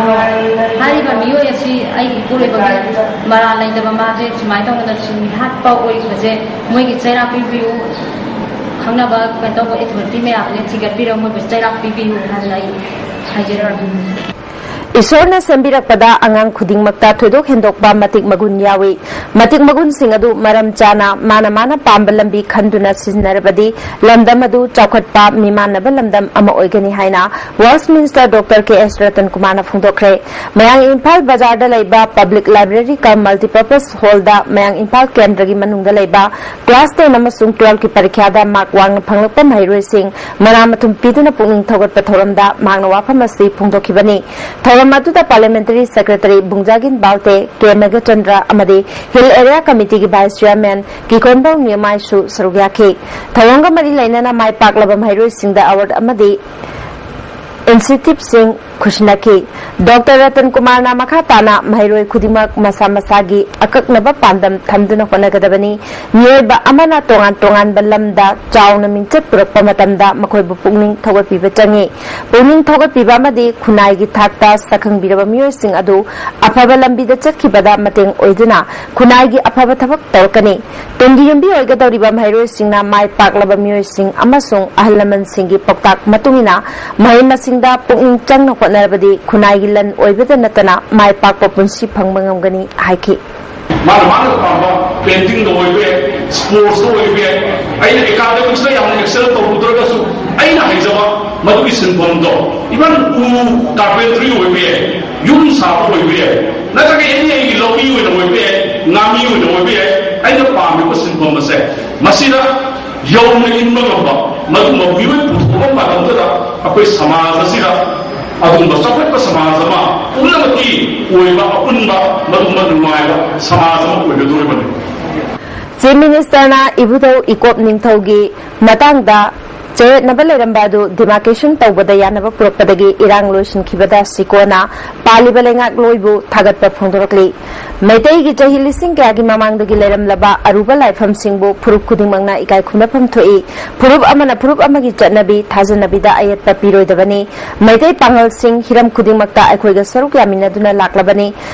ꯍꯥꯏꯔꯤꯕ ꯃꯤꯑꯣꯏ ꯑꯁꯤ ꯑꯩꯒꯤ ꯏꯄꯨꯔꯣꯏꯕꯒꯤ ꯃꯔꯥꯜ ꯂꯩꯇꯕ ꯃꯥꯁꯦ ꯁꯨꯃꯥꯏꯅ ꯇꯧꯗꯅ ꯁꯨꯝ ꯍꯥꯠꯄ ꯑꯣꯏꯕꯁꯦ ꯃꯣꯏꯒꯤ ꯆꯩꯔꯥꯛ ꯄꯤꯕꯤꯌꯨ, ꯈꯪꯅꯕ ꯀꯩꯅꯣ ꯇꯧꯕ authority ꯃꯌꯥꯝꯁꯦ ꯊꯤꯒꯠꯄꯤꯔꯒ ꯃꯣꯏꯕꯨ ꯆꯩꯔꯥꯛ ꯄꯤꯕꯤꯌꯨ ꯍꯥꯏꯗꯅ ꯑꯩ ꯍꯥꯏꯖꯔꯝꯃꯤ꯫ ꯏꯁꯣꯔꯅ ꯁꯦꯝꯕꯤꯔꯛꯄꯗ ꯑꯉꯥꯡ ꯈꯨꯗꯤꯡꯃꯛꯇ ꯊꯣꯏꯗꯣꯛ ꯍꯦꯟꯗꯣꯛꯄ ꯃꯇꯤꯛ ꯃꯒꯨꯟ ꯌꯥꯎꯏ꯫ ꯃꯇꯤꯛ ꯃꯒꯨꯟꯁꯤꯡ ꯑꯗꯨ ꯃꯔꯝ ꯆꯥꯅ ꯃꯥꯅ ꯃꯥꯅ ꯄꯥꯝꯕ ꯂꯝꯕꯤ ꯈꯟꯗꯨꯅ ꯁꯤꯖꯤꯟꯅꯔꯕꯗꯤ ꯂꯝꯗꯝ ꯑꯗꯨ ꯆꯥꯎꯈꯠꯄ ꯃꯤꯃꯥꯟꯅꯕ ꯂꯝꯗꯝ ꯑꯃ ꯑꯣꯏꯒꯅꯤ ꯍꯥꯏꯅ Works Minister Doctor K S Ratan Kumar ꯅ ꯐꯣꯡꯗꯣꯛꯈ꯭ꯔꯦ꯫ ꯃꯌꯥꯡ ꯏꯝꯐꯥꯜ ꯕꯖꯥꯔꯗ ꯂꯩꯕ Public Library cum Multipurpose Hall ꯗ ꯃꯌꯥꯡ ꯏꯝꯐꯥꯜ ꯀꯦꯟꯗ꯭ꯔꯒꯤ ꯃꯅꯨꯡꯗ ꯂꯩꯕ class ten ꯑꯃꯁꯨꯡ twelve ꯀꯤ ꯄꯔꯤꯈ꯭ꯌꯥꯗ mark ꯋꯥꯡꯅ ꯐꯪꯂꯛꯄ ꯃꯍꯩꯔꯣꯏꯁꯤꯡ ꯃꯅꯥ ꯃꯊꯨꯝ ꯄꯤꯗꯨꯅ ꯄꯨꯛꯅꯤꯡ ꯊꯧꯒꯠꯄ ꯊꯧꯔꯝꯗ ꯃꯍꯥꯛꯅ ꯋꯥꯐꯝ ꯑꯁꯤ ꯐꯣꯡꯗꯣꯛꯈꯤꯕꯅꯤ꯫ ꯊꯧꯔꯝ ꯑꯗꯨꯗ Parliamentary Secretary ꯕꯨꯡꯖꯥꯒꯤꯟ ꯕꯥꯜꯇꯦ, ꯀꯦ ꯃꯦꯘꯆꯟꯗ꯭ꯔ ꯑꯃꯗꯤ Hill Area Committee ꯒꯤ Vice Chairman ꯀꯤꯀꯣꯟꯕꯧ ꯅꯤꯌꯃꯥꯏꯁꯨ ꯁꯔꯨꯛ ꯌꯥꯈꯤ꯫ ꯊꯧꯔꯝꯒ ꯃꯔꯤ ꯂꯩꯅꯅ ꯃꯥꯏ ꯄꯥꯛꯂꯕ ꯃꯍꯩꯔꯣꯏꯁꯤꯡꯗ award ꯑꯃꯗꯤ incentive ꯁꯤꯡ ꯈꯨꯠꯁꯤꯟꯅꯈꯤ꯫ Doctor ꯔꯇꯟ ꯀꯨꯃꯥꯔꯅ ꯃꯈꯥ ꯇꯥꯅ ꯃꯍꯩꯔꯣꯏ ꯈꯨꯗꯤꯡꯃꯛ ꯃꯁꯥ ꯃꯁꯥꯒꯤ ꯑꯀꯛꯅꯕ ꯄꯥꯟꯗꯝ ꯊꯝꯗꯨꯅ ꯍꯣꯠꯅꯒꯗꯕꯅꯤ꯫ ꯃꯤꯑꯣꯏꯕ ꯑꯃꯅ ꯇꯣꯉꯥꯟ ꯇꯣꯉꯥꯟꯕ ꯂꯝꯗ ꯆꯥꯎꯅ ꯃꯤꯡꯆꯠ ꯄꯨꯔꯛꯄ ꯃꯇꯝꯗ ꯃꯈꯣꯏꯕꯨ ꯄꯨꯛꯅꯤꯡ ꯊꯧꯒꯠꯄꯤꯕ ꯆꯪꯏ꯫ ꯄꯨꯛꯅꯤꯡ ꯊꯧꯒꯠꯄꯤꯕ ꯑꯃꯗꯤ ꯈꯨꯟꯅꯥꯏꯒꯤ ꯊꯥꯛꯇ ꯁꯛꯈꯪꯕꯤꯔꯕ ꯃꯤꯑꯣꯏꯁꯤꯡ ꯑꯗꯨ ꯑꯐꯕ ꯂꯝꯕꯤꯗ ꯆꯠꯈꯤꯕꯗ ꯃꯇꯦꯡ ꯑꯣꯏꯗꯨꯅ ꯈꯨꯟꯅꯥꯏꯒꯤ ꯑꯐꯕ ꯊꯕꯛ ꯇꯧꯔꯛꯀꯅꯤ꯫ ꯇꯨꯡꯒꯤ ꯌꯨꯝꯕꯤ ꯑꯣꯏꯒꯗꯧꯔꯤꯕ ꯃꯍꯩꯔꯣꯏꯁꯤꯡꯅ ꯃꯥꯏ ꯄꯥꯛꯂꯕ ꯃꯤꯑꯣꯏꯁꯤꯡ ꯑꯃꯁꯨꯡ ꯑꯍꯜ ꯂꯃꯟꯁꯤꯡꯒꯤ ꯄꯥꯎꯇꯥꯛ ꯃꯇꯨꯡ ꯏꯟꯅ ꯃꯍꯩ ꯃꯁꯤꯡꯗ ꯄꯨꯛꯅꯤꯡ ꯆꯪꯅ ꯍꯣꯠꯅꯔꯕꯗꯤ ꯈꯨꯟꯅꯥꯏꯒꯤ ꯂꯟ ꯑꯣꯏꯕꯗ ꯅꯠꯇꯅ ꯃꯥꯏ ꯄꯥꯛꯄ ꯄꯨꯟꯁꯤ ꯐꯪꯕ ꯉꯝꯒꯅꯤ ꯍꯥꯏꯈꯤ꯫ ꯃꯥꯅ ꯃꯥꯅ ꯄꯥꯝꯕ painting ꯗ ꯑꯣꯏꯕ ꯌꯥꯏ, sports ꯇ ꯑꯣꯏꯕ ꯌꯥꯏ, ꯑꯩꯅ academics ꯇ ꯌꯥꯝꯅ excel ꯇꯧꯔꯨꯗ꯭ꯔꯒꯁꯨ ꯑꯩꯅ ꯍꯩꯖꯕ ꯃꯗꯨꯒꯤ ꯁꯤꯟꯐꯝꯗꯣ, even ꯎ carpentry ꯑꯣꯏꯕ ꯌꯥꯏ, ꯌꯨꯝ ꯁꯥꯕ ꯑꯣꯏꯕ ꯌꯥꯏ, ꯅꯠꯇ꯭ꯔꯒ any ꯑꯩꯒꯤ ꯂꯧꯃꯤ ꯑꯣꯏꯅ ꯑꯣꯏꯕ ꯌꯥꯏ, ꯉꯥꯃꯤ ꯑꯣꯏꯅ ꯑꯣꯏꯕ ꯌꯥꯏ, ꯑꯩꯅ ꯄꯥꯝꯃꯤꯕ ꯁꯤꯟꯐꯝ ꯑꯁꯦ ꯃꯁꯤꯗ ꯌꯧꯅ ꯏꯟꯕ ꯉꯝꯕ ꯃꯗꯨꯒꯨꯝꯕ ꯃꯤꯑꯣꯏ ꯄꯨꯊꯣꯛꯄ ꯃꯇꯝꯗꯨꯗ ꯑꯩꯈꯣꯏ ꯁꯃꯥꯖ ꯑꯁꯤꯗ ꯑꯗꯨꯒꯨꯝꯕ ꯆꯥꯎꯈꯠꯄ ꯁꯃꯥꯖ ꯑꯃ, ꯄꯨꯝꯅꯃꯛꯀꯤ ꯑꯣꯏꯕ ꯑꯄꯨꯟꯕ ꯃꯗꯨꯒꯨꯝꯕ ꯅꯨꯡꯉꯥꯏꯕ ꯁꯃꯥꯖ ꯑꯃ ꯑꯣꯏꯒꯗꯧꯔꯤꯕꯅꯤ꯫ Chief Minister ꯅ ꯏꯕꯨꯙꯧ ꯏꯀꯣꯞ ꯅꯤꯡꯊꯧꯒꯤ ꯃꯇꯥꯡꯗ ꯆꯌꯦꯠꯅꯕ ꯂꯩꯔꯝꯕ ꯑꯗꯨ demarcation ꯇꯧꯕꯗ ꯌꯥꯅꯕ ꯄꯨꯔꯛꯄꯗꯒꯤ ꯏꯔꯥꯡ ꯂꯣꯏꯁꯤꯟꯈꯤꯕꯗ ꯁꯤꯀꯣꯅ ꯄꯥꯜꯂꯤꯕ ꯂꯩꯉꯥꯛꯂꯣꯏꯕꯨ ꯊꯥꯒꯠꯄ ꯐꯣꯡꯗꯣꯔꯛꯂꯤ꯫ ꯃꯩꯇꯩꯒꯤ ꯆꯍꯤ ꯂꯤꯁꯤꯡ ꯀꯌꯥꯒꯤ ꯃꯃꯥꯡꯗꯒꯤ ꯂꯩꯔꯝꯂꯕ ꯑꯔꯨꯕ ꯂꯥꯏꯐꯝꯁꯤꯡꯕꯨ ꯐꯨꯔꯨꯞ ꯈꯨꯗꯤꯡꯃꯛꯅ ꯏꯀꯥꯏ ꯈꯨꯝꯅꯐꯝ ꯊꯣꯛꯏ꯫ ꯐꯨꯔꯨꯞ ꯑꯃꯅ ꯐꯨꯔꯨꯞ ꯑꯃꯒꯤ ꯆꯠꯅꯕꯤ, ꯊꯥꯖꯅꯕꯤꯗ ꯑꯌꯦꯠꯄ ꯄꯤꯔꯣꯏꯗꯕꯅꯤ꯫ ꯃꯩꯇꯩ ꯄꯥꯉꯜꯁꯤꯡ ꯍꯤꯔꯝ ꯈꯨꯗꯤꯡꯃꯛꯇ ꯑꯩꯈꯣꯏꯒ ꯁꯔꯨꯛ ꯌꯥꯃꯤꯟꯅꯗꯨꯅ ꯂꯥꯛꯂꯕꯅꯤ꯫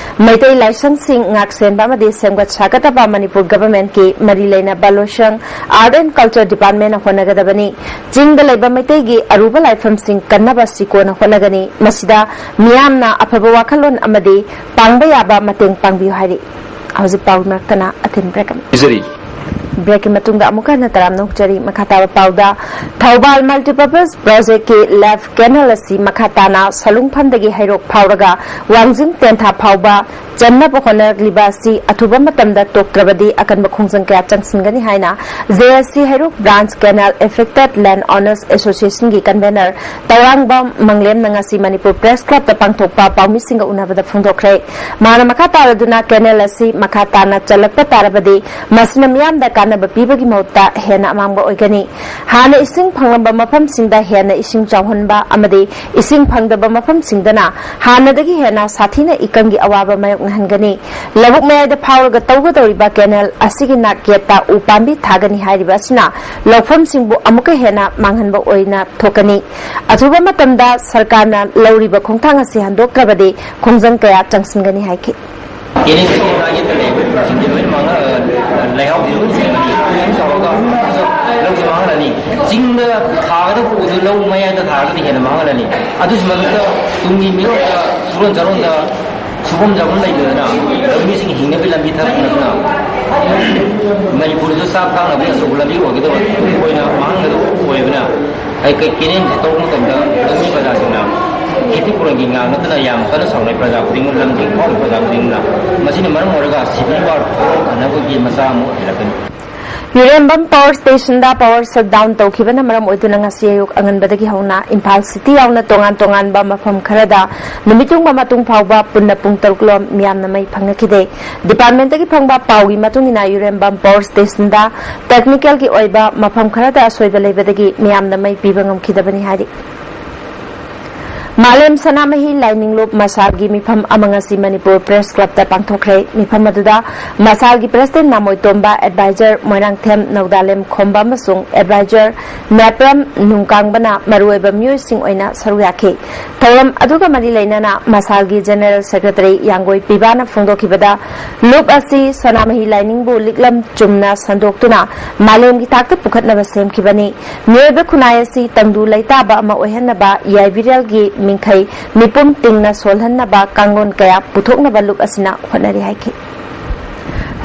ꯃꯩꯇꯩ ꯂꯥꯏꯁꯪꯁꯤꯡ ꯉꯥꯛ ꯁꯦꯟꯕ ꯑꯃꯗꯤ ꯁꯦꯝꯒꯠ ꯁꯥꯒꯠꯅꯕ ꯃꯅꯤꯄꯨꯔ ꯒꯚꯔꯟꯃꯦꯟꯠꯀꯤ ꯃꯔꯤ ꯂꯩꯅꯕ ꯂꯣꯏꯁꯪ, ꯑꯥꯔꯠ ꯑꯦꯟ ꯀꯜꯆꯔ ꯗꯤꯄꯥꯔꯠꯃꯦꯟꯠꯅ ꯍꯣꯠꯅꯒꯗꯕꯅꯤ꯫ ꯆꯤꯡꯗ ꯂꯩꯕ ꯃꯩꯇꯩꯒꯤ ꯑꯔꯨꯕ ꯂꯥꯏꯐꯝꯁꯤꯡ ꯀꯟꯅꯕ ꯁꯤꯀꯣꯟꯅ ꯍꯣꯠꯅꯒꯅꯤ꯫ ꯃꯁꯤꯗ ꯃꯤꯌꯥꯝꯅ ꯑꯐꯕ ꯋꯥꯈꯜꯂꯣꯟ ꯑꯃꯗꯤ ꯄꯥꯡꯕ ꯌꯥꯕ ꯃꯇꯦꯡ ꯄꯥꯡꯕꯤꯌꯨ ꯍꯥꯏꯔꯤ꯫ ꯍꯧꯖꯤꯛ ꯄꯥꯎ ꯃꯔꯛꯇꯅ ꯑꯊꯤꯟ ꯕ꯭ꯔꯦꯛ ꯑꯃ꯫ ꯄꯤꯖꯔꯤ꯫ ꯕ꯭ꯔꯦꯛꯀꯤ ꯃꯇꯨꯡꯗ ꯑꯃꯨꯛꯀ ꯍꯟꯅ ꯇꯔꯥꯝꯅ ꯑꯣꯛꯆꯔꯤ꯫ ꯃꯈꯥ ꯇꯥꯕ ꯄꯥꯎꯗ, ꯊꯧꯕꯥꯜ ꯃꯜꯇꯤꯄꯔꯄꯁ ꯄ꯭ꯔꯣꯖꯦꯛꯀꯤ ꯂꯦꯐ ꯀꯦꯅꯦꯜ ꯑꯁꯤ ꯃꯈꯥ ꯇꯥꯅ ꯁꯂꯨꯡꯐꯝꯗꯒꯤ ꯍꯩꯔꯣꯛ ꯐꯥꯎꯔꯒ ꯋꯥꯡꯖꯤꯡ ꯇꯦꯟꯊꯥ ꯐꯥꯎꯕ ꯆꯟꯅꯕ ꯍꯣꯠꯅꯔꯛꯂꯤꯕ ꯑꯁꯤ ꯑꯊꯨꯕ ꯃꯇꯝꯗ ꯇꯣꯛꯇ꯭ꯔꯕꯗꯤ ꯑꯀꯟꯕ ꯈꯣꯡꯖꯪ ꯀꯌꯥ ꯆꯪꯁꯤꯟꯒꯅꯤ ꯍꯥꯏꯅ ꯖꯦ ꯑꯦꯁ ꯁꯤ ꯍꯩꯔꯣꯛ ꯕ꯭ꯔꯥꯟꯆ ꯀꯦꯅꯦꯜ ꯑꯦꯐꯦꯛꯇꯦꯗ ꯂꯦꯟ ꯑꯣꯅꯔꯁ ꯑꯦꯁꯣꯁꯤꯌꯦꯁꯟꯒꯤ ꯀꯟꯚꯦꯅꯔ ꯇꯧꯔꯥꯡꯕꯝ ꯃꯪꯂꯦꯝꯅ ꯉꯁꯤ ꯃꯅꯤꯄꯨꯔ ꯄ꯭ꯔꯦꯁ ꯀ꯭ꯂꯕꯇ ꯄꯥꯡꯊꯣꯛꯄ ꯄꯥꯎꯃꯤꯁꯤꯡꯒ ꯎꯅꯕꯗ ꯐꯣꯡꯗꯣꯛꯈ꯭ꯔꯦ꯫ ꯃꯍꯥꯛꯅ ꯃꯈꯥ ꯇꯥꯔꯗꯨꯅ ꯀꯦꯅꯦꯜ ꯑꯁꯤ ꯃꯈꯥ ꯇꯥꯅ ꯆꯜꯂꯛꯄ ꯇꯥꯔꯕꯗꯤ ꯃꯁꯤꯅ ꯃꯤꯌꯥꯝꯗ ꯀꯥꯟꯅꯕ ꯄꯤꯕꯒꯤ ꯃꯍꯨꯠꯇ ꯍꯦꯟꯅ ꯑꯃꯥꯡꯕ ꯑꯣꯏꯒꯅꯤ꯫ ꯍꯥꯟꯅ ꯏꯁꯤꯡ ꯐꯪꯂꯝꯕ ꯃꯐꯝꯁꯤꯡꯗ ꯍꯦꯟꯅ ꯏꯁꯤꯡ ꯆꯥꯎꯍꯟꯕ ꯑꯃꯗꯤ ꯏꯁꯤꯡ ꯐꯪꯗꯕ ꯃꯐꯝꯁꯤꯡꯗꯅ ꯍꯥꯟꯅꯗꯒꯤ ꯍꯦꯟꯅ ꯁꯥꯊꯤꯅ ꯏꯀꯪꯒꯤ ꯑꯋꯥꯕ ꯃꯥꯌꯣꯛꯅꯍꯟꯒꯅꯤ꯫ ꯂꯧꯕꯨꯛ ꯃꯌꯥꯏꯗ ꯐꯥꯎꯔꯒ ꯇꯧꯒꯗꯧꯔꯤꯕ ꯀꯦꯅꯦꯜ ꯑꯁꯤꯒꯤ ꯅꯥꯛ ꯌꯦꯠꯇ ꯎ ꯄꯥꯝꯕꯤ ꯊꯥꯒꯅꯤ ꯍꯥꯏꯔꯤꯕ ꯑꯁꯤꯅ ꯂꯧꯐꯝꯁꯤꯡꯕꯨ ꯑꯃꯨꯛꯀ ꯍꯦꯟꯅ ꯃꯥꯡꯍꯟꯕ ꯑꯣꯏꯅ ꯊꯣꯛꯀꯅꯤ꯫ ꯑꯊꯨꯕ ꯃꯇꯝꯗ ꯁꯔꯀꯥꯔꯅ ꯂꯧꯔꯤꯕ ꯈꯣꯡꯊꯥꯡ ꯑꯁꯤ ꯍꯟꯗꯣꯛꯇ꯭ꯔꯕꯗꯤ ꯈꯣꯡꯖꯪ ꯀꯌꯥ ꯆꯪꯁꯤꯟꯒꯅꯤ ꯍꯥꯏꯈꯤ꯫ ꯀꯦꯅꯦꯜ ꯁꯤꯒꯤ ꯃꯅꯥꯛ ꯌꯦꯠꯇ ꯂꯩꯕ ꯎꯁꯤꯡꯁꯦ ꯂꯣꯏꯅ ꯃꯥꯡꯍ-, ꯑ, ꯂꯩꯍꯥꯎꯁꯦ ꯂꯣꯏꯅ ꯁꯦꯝꯃꯅꯤ꯫ ꯏꯁꯤꯡ ꯆꯥꯎꯔꯒ ꯂꯧꯁꯦ ꯃꯥꯡꯍꯜꯂꯅꯤ꯫ ꯆꯤꯡꯗ ꯊꯥꯒꯗꯕ ꯎꯗꯨ ꯂꯧ ꯃꯌꯥꯏꯗ ꯊꯥꯔꯒꯗꯤ ꯍꯦꯟꯅ ꯃꯥꯡꯍꯜꯂꯅꯤ꯫ ꯑꯗꯨꯁꯨ ꯃꯊꯛꯇ ꯇꯨꯡꯒꯤ ꯃꯤꯔꯣꯜꯗ ꯁꯨꯔꯣꯟ ꯆꯥꯔꯣꯟꯗ ꯁꯨꯐꯝ ꯆꯥꯐꯝ ꯂꯩꯇꯗꯅ ꯂꯧꯃꯤꯁꯤꯡ ꯍꯤꯡꯅꯕꯒꯤ ꯂꯝꯕꯤ ꯊꯥꯗꯣꯛꯅꯗꯅ ꯃꯅꯤꯄꯨꯔꯗꯁꯨ ꯆꯥꯛ ꯊꯥꯛꯅꯕꯒꯤ ꯑꯆꯧꯕ ꯂꯝꯕꯤ ꯑꯣꯏꯒꯗꯕ ꯑꯣꯏꯅ ꯃꯥꯡꯍꯟꯒꯗꯕ ꯑꯣꯏꯕꯅ, ꯑꯩ ꯀꯩ-, ꯀꯦꯅꯦꯜꯁꯤ ꯇꯧꯕ ꯃꯇꯝꯗ ꯂꯧꯃꯤ ꯄ꯭ꯔꯖꯥꯁꯤꯡꯅ ꯈꯦꯇꯤ ꯄꯨꯔꯣꯟꯒꯤ ꯉꯥꯛ ꯅꯠꯇꯅ ꯌꯥꯝ ꯀꯟꯅ ꯁꯥꯎꯅꯩ꯫ ꯄ꯭ꯔꯖꯥ ꯈꯨꯗꯤꯡꯃꯛ, ꯂꯝꯗꯤꯡ ꯐꯥꯎꯔꯤꯕ ꯄ꯭ꯔꯖꯥ ꯈꯨꯗꯤꯡꯃꯛꯅ ꯃꯁꯤꯅ ꯃꯔꯝ ꯑꯣꯏꯔꯒ ꯁꯤꯚꯤꯜ ꯋꯥꯔ ꯊꯣꯛꯍꯟꯅꯕꯒꯤ ꯃꯆꯥꯛ ꯑꯃ ꯑꯣꯏꯍꯜꯂꯛꯀꯅꯤ꯫ ꯌꯨꯔꯦꯝꯕꯝ ꯄꯥꯋꯔ ꯁ꯭ꯇꯦꯁꯟꯗ ꯄꯥꯋꯔ ꯁꯠ ꯗꯥꯎꯟ ꯇꯧꯈꯤꯕꯅ ꯃꯔꯝ ꯑꯣꯏꯗꯨꯅ ꯉꯁꯤ ꯑꯌꯨꯛ ꯑꯉꯟꯕꯗꯒꯤ ꯍꯧꯅ ꯏꯝꯐꯥꯜ ꯁꯤꯇꯤ ꯌꯥꯎꯅ ꯇꯣꯉꯥꯟ ꯇꯣꯉꯥꯟꯕ ꯃꯐꯝ ꯈꯔꯗ ꯅꯨꯃꯤꯠ ꯌꯨꯡꯕ ꯃꯇꯨꯡ ꯐꯥꯎꯕ ꯄꯨꯟꯅ ꯄꯨꯡ ꯇꯔꯨꯛ ꯂꯣꯝ ꯃꯤꯌꯥꯝꯅ ꯃꯩ ꯐꯪꯅꯈꯤꯗꯦ꯫ ꯗꯤꯄꯥꯔꯠꯃꯦꯟꯠꯇꯒꯤ ꯐꯪꯕ ꯄꯥꯎꯒꯤ ꯃꯇꯨꯡ ꯏꯟꯅ ꯌꯨꯔꯦꯝꯕꯝ ꯄꯥꯋꯔ ꯁ꯭ꯇꯦꯁꯟꯗ ꯇꯦꯛꯅꯤꯀꯦꯜꯒꯤ ꯑꯣꯏꯕ ꯃꯐꯝ ꯈꯔꯗ ꯑꯁꯣꯏꯕ ꯂꯩꯕꯗꯒꯤ ꯃꯤꯌꯥꯝꯅ ꯃꯩ ꯄꯤꯕ ꯉꯝꯈꯤꯗꯕꯅꯤ ꯍꯥꯏꯔꯤ꯫ ꯃꯥꯂꯦꯝ ꯁꯅꯥꯃꯍꯤ ꯂꯥꯏꯅꯤꯡ ꯂꯨꯞ ꯃꯁꯥꯜꯒꯤ ꯃꯤꯐꯝ ꯑꯃ ꯉꯁꯤ ꯃꯅꯤꯄꯨꯔ ꯄ꯭ꯔꯦꯁ ꯀ꯭ꯂꯕꯇ ꯄꯥꯡꯊꯣꯛꯈ꯭ꯔꯦ꯫ ꯃꯤꯐꯝ ꯑꯗꯨꯗ ꯃꯁꯥꯜꯒꯤ ꯄ꯭ꯔꯦꯁꯤꯗꯦꯟ ꯅꯥꯃꯣꯏꯇꯣꯝꯕ, ꯑꯦꯗꯚꯥꯏꯖꯔ ꯃꯣꯏꯔꯥꯡꯊꯦꯝ ꯅꯧꯗꯥꯂꯦꯝ ꯈꯣꯝꯕ ꯑꯃꯁꯨꯡ ꯑꯦꯗꯚꯥꯏꯖꯔ ꯅꯦꯄ꯭ꯔꯝ ꯅꯨꯡꯀꯥꯡꯕꯅ ꯃꯔꯨꯑꯣꯏꯕ ꯃꯤꯑꯣꯏꯁꯤꯡ ꯑꯣꯏꯅ ꯁꯔꯨꯛ ꯌꯥꯈꯤ꯫ ꯊꯧꯔꯝ ꯑꯗꯨꯒ ꯃꯔꯤ ꯂꯩꯅꯅ ꯃꯁꯥꯜꯒꯤ ꯖꯦꯅꯦꯔꯦꯜ ꯁꯦꯀ꯭ꯔꯦꯇꯔꯤ ꯌꯥꯡꯒꯣꯏ ꯄꯤꯕꯥꯅ ꯐꯣꯡꯗꯣꯛꯈꯤꯕꯗ, ꯂꯨꯞ ꯑꯁꯤ ꯁꯅꯥꯃꯍꯤ ꯂꯥꯏꯅꯤꯡꯕꯨ ꯂꯤꯛꯂꯝ ꯆꯨꯝꯅ ꯁꯟꯗꯣꯛꯇꯨꯅ ꯃꯥꯂꯦꯝꯒꯤ ꯊꯥꯛꯇ ꯄꯨꯈꯠꯅꯕ ꯁꯦꯝꯈꯤꯕꯅꯤ꯫ ꯃꯤꯑꯣꯏꯕ ꯈꯨꯟꯅꯥꯏ ꯑꯁꯤ ꯇꯪꯗꯨ ꯂꯩꯇꯥꯕ ꯑꯃ ꯑꯣꯏꯍꯟꯅꯕ ꯌꯥꯏꯕꯤꯔꯦꯜꯒꯤ ꯃꯤꯡꯈꯩ ꯃꯤꯄꯨꯝ ꯇꯤꯡꯅ ꯁꯣꯜꯍꯟꯅꯕ ꯀꯥꯡꯂꯣꯟ ꯀꯌꯥ ꯄꯨꯊꯣꯛꯅꯕ ꯂꯨꯞ ꯑꯁꯤꯅ ꯍꯣꯠꯅꯔꯤ ꯍꯥꯏꯈꯤ꯫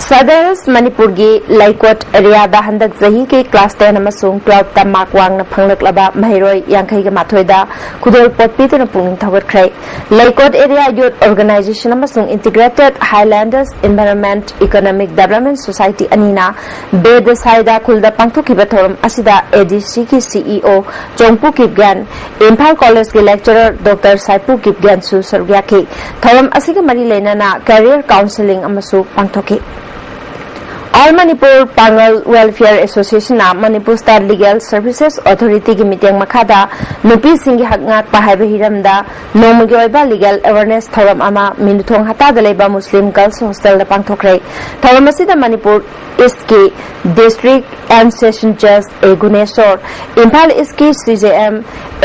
ꯁꯗꯔꯁ ꯃꯅꯤꯄꯨꯔꯒꯤ ꯂꯩꯀꯣꯠ ꯑꯦꯔꯤꯌꯥꯗ ꯍꯟꯗꯛ ꯆꯍꯤꯒꯤ ꯀ꯭ꯂꯥꯁ ꯇꯦꯟ ꯑꯃꯁꯨꯡ ꯇꯨꯋꯦꯜꯐꯇ ꯃꯥꯔꯛ ꯋꯥꯡꯅ ꯐꯪꯂꯛꯂꯕ ꯃꯍꯩꯔꯣꯏ ꯌꯥꯡꯈꯩꯒ ꯃꯥꯊꯣꯏꯗ ꯈꯨꯗꯣꯜ ꯄꯣꯠ ꯄꯤꯗꯨꯅ ꯄꯨꯛꯅꯤꯡ ꯊꯧꯒꯠꯈ꯭ꯔꯦ꯫ ꯂꯩꯀꯣꯠ ꯑꯦꯔꯤꯌꯥ ꯌꯨꯠ ꯑꯣꯔꯒꯅꯥꯏꯖꯦꯁꯟ ꯑꯃꯁꯨꯡ integrated ꯍꯥꯏꯂꯦꯟꯗꯔꯁ environment economic development society ꯑꯅꯤꯅ ꯕꯦꯗꯁꯥꯏꯗ ꯈꯨꯜꯗ ꯄꯥꯡꯊꯣꯛꯈꯤꯕ ꯊꯧꯔꯝ ꯑꯁꯤꯗ ꯑꯦꯗꯤꯁꯤꯒꯤ ꯁꯤꯏꯑꯣ ꯆꯣꯡꯄꯨ ꯀꯤꯞꯒ꯭ꯌꯥꯟ, ꯏꯝꯐꯥꯜ ꯀꯣꯂꯦꯖꯀꯤ ꯂꯦꯛꯆꯔꯔ ꯗꯣꯛꯇꯔ ꯁꯥꯏꯄꯨ ꯀꯤꯞꯒ꯭ꯌꯥꯟꯁꯨ ꯁꯔꯨꯛ ꯌꯥꯈꯤ꯫ ꯊꯧꯔꯝ ꯑꯁꯤꯒ ꯃꯔꯤ ꯂꯩꯅꯅ ꯀꯦꯔꯤꯌꯔ ꯀꯥꯎꯟꯁꯦꯂꯤꯡ ꯑꯃꯁꯨ ꯄꯥꯡꯊꯣꯛꯈꯤ꯫ ꯑꯣꯜ ꯃꯅꯤꯄꯨꯔ ꯄꯥꯡꯒꯜ ꯋꯦꯜꯐꯤꯌꯔ ꯑꯦꯁꯣꯁꯤꯌꯦꯁꯟꯅ ꯃꯅꯤꯄꯨꯔ ꯁ꯭ꯇꯦꯠ ꯂꯤꯒꯦꯜ ꯁꯔꯚꯤꯁꯦꯁ ꯑꯣꯊꯣꯔꯤꯇꯤꯒꯤ ꯃꯤꯠꯌꯦꯡ ꯃꯈꯥꯗ ꯅꯨꯄꯤꯁꯤꯡꯒꯤ ꯍꯛ ꯉꯥꯛꯄ ꯍꯥꯏꯕ ꯍꯤꯔꯝꯗ ꯅꯣꯡꯃꯒꯤ ꯑꯣꯏꯕ ꯂꯤꯒꯦꯜ ꯑꯦꯋꯥꯔꯅꯦꯁ ꯊꯧꯔꯝ ꯑꯃ ꯃꯤꯅꯨꯊꯣꯡ ꯍꯇꯥꯗ ꯂꯩꯕ ꯃꯨꯁꯂꯤꯝ ꯒꯔꯜꯁ ꯍꯣꯁꯇꯦꯜꯗ ꯄꯥꯡꯊꯣꯛꯈ꯭ꯔꯦ꯫ ꯊꯧꯔꯝ ꯑꯁꯤꯗ ꯃꯅꯤꯄꯨꯔ ꯏꯁ꯭ꯠꯀꯤ ꯗꯤꯁꯇ꯭ꯔꯤꯛ ꯑꯦꯟ ꯁꯦꯁꯟ ꯖꯖ ꯑꯦ ꯒꯨꯅꯦꯁꯣꯔ, ꯏꯝꯐꯥꯜ ꯏꯁ꯭ꯠꯀꯤ ꯁꯤꯖꯦꯑꯦꯝ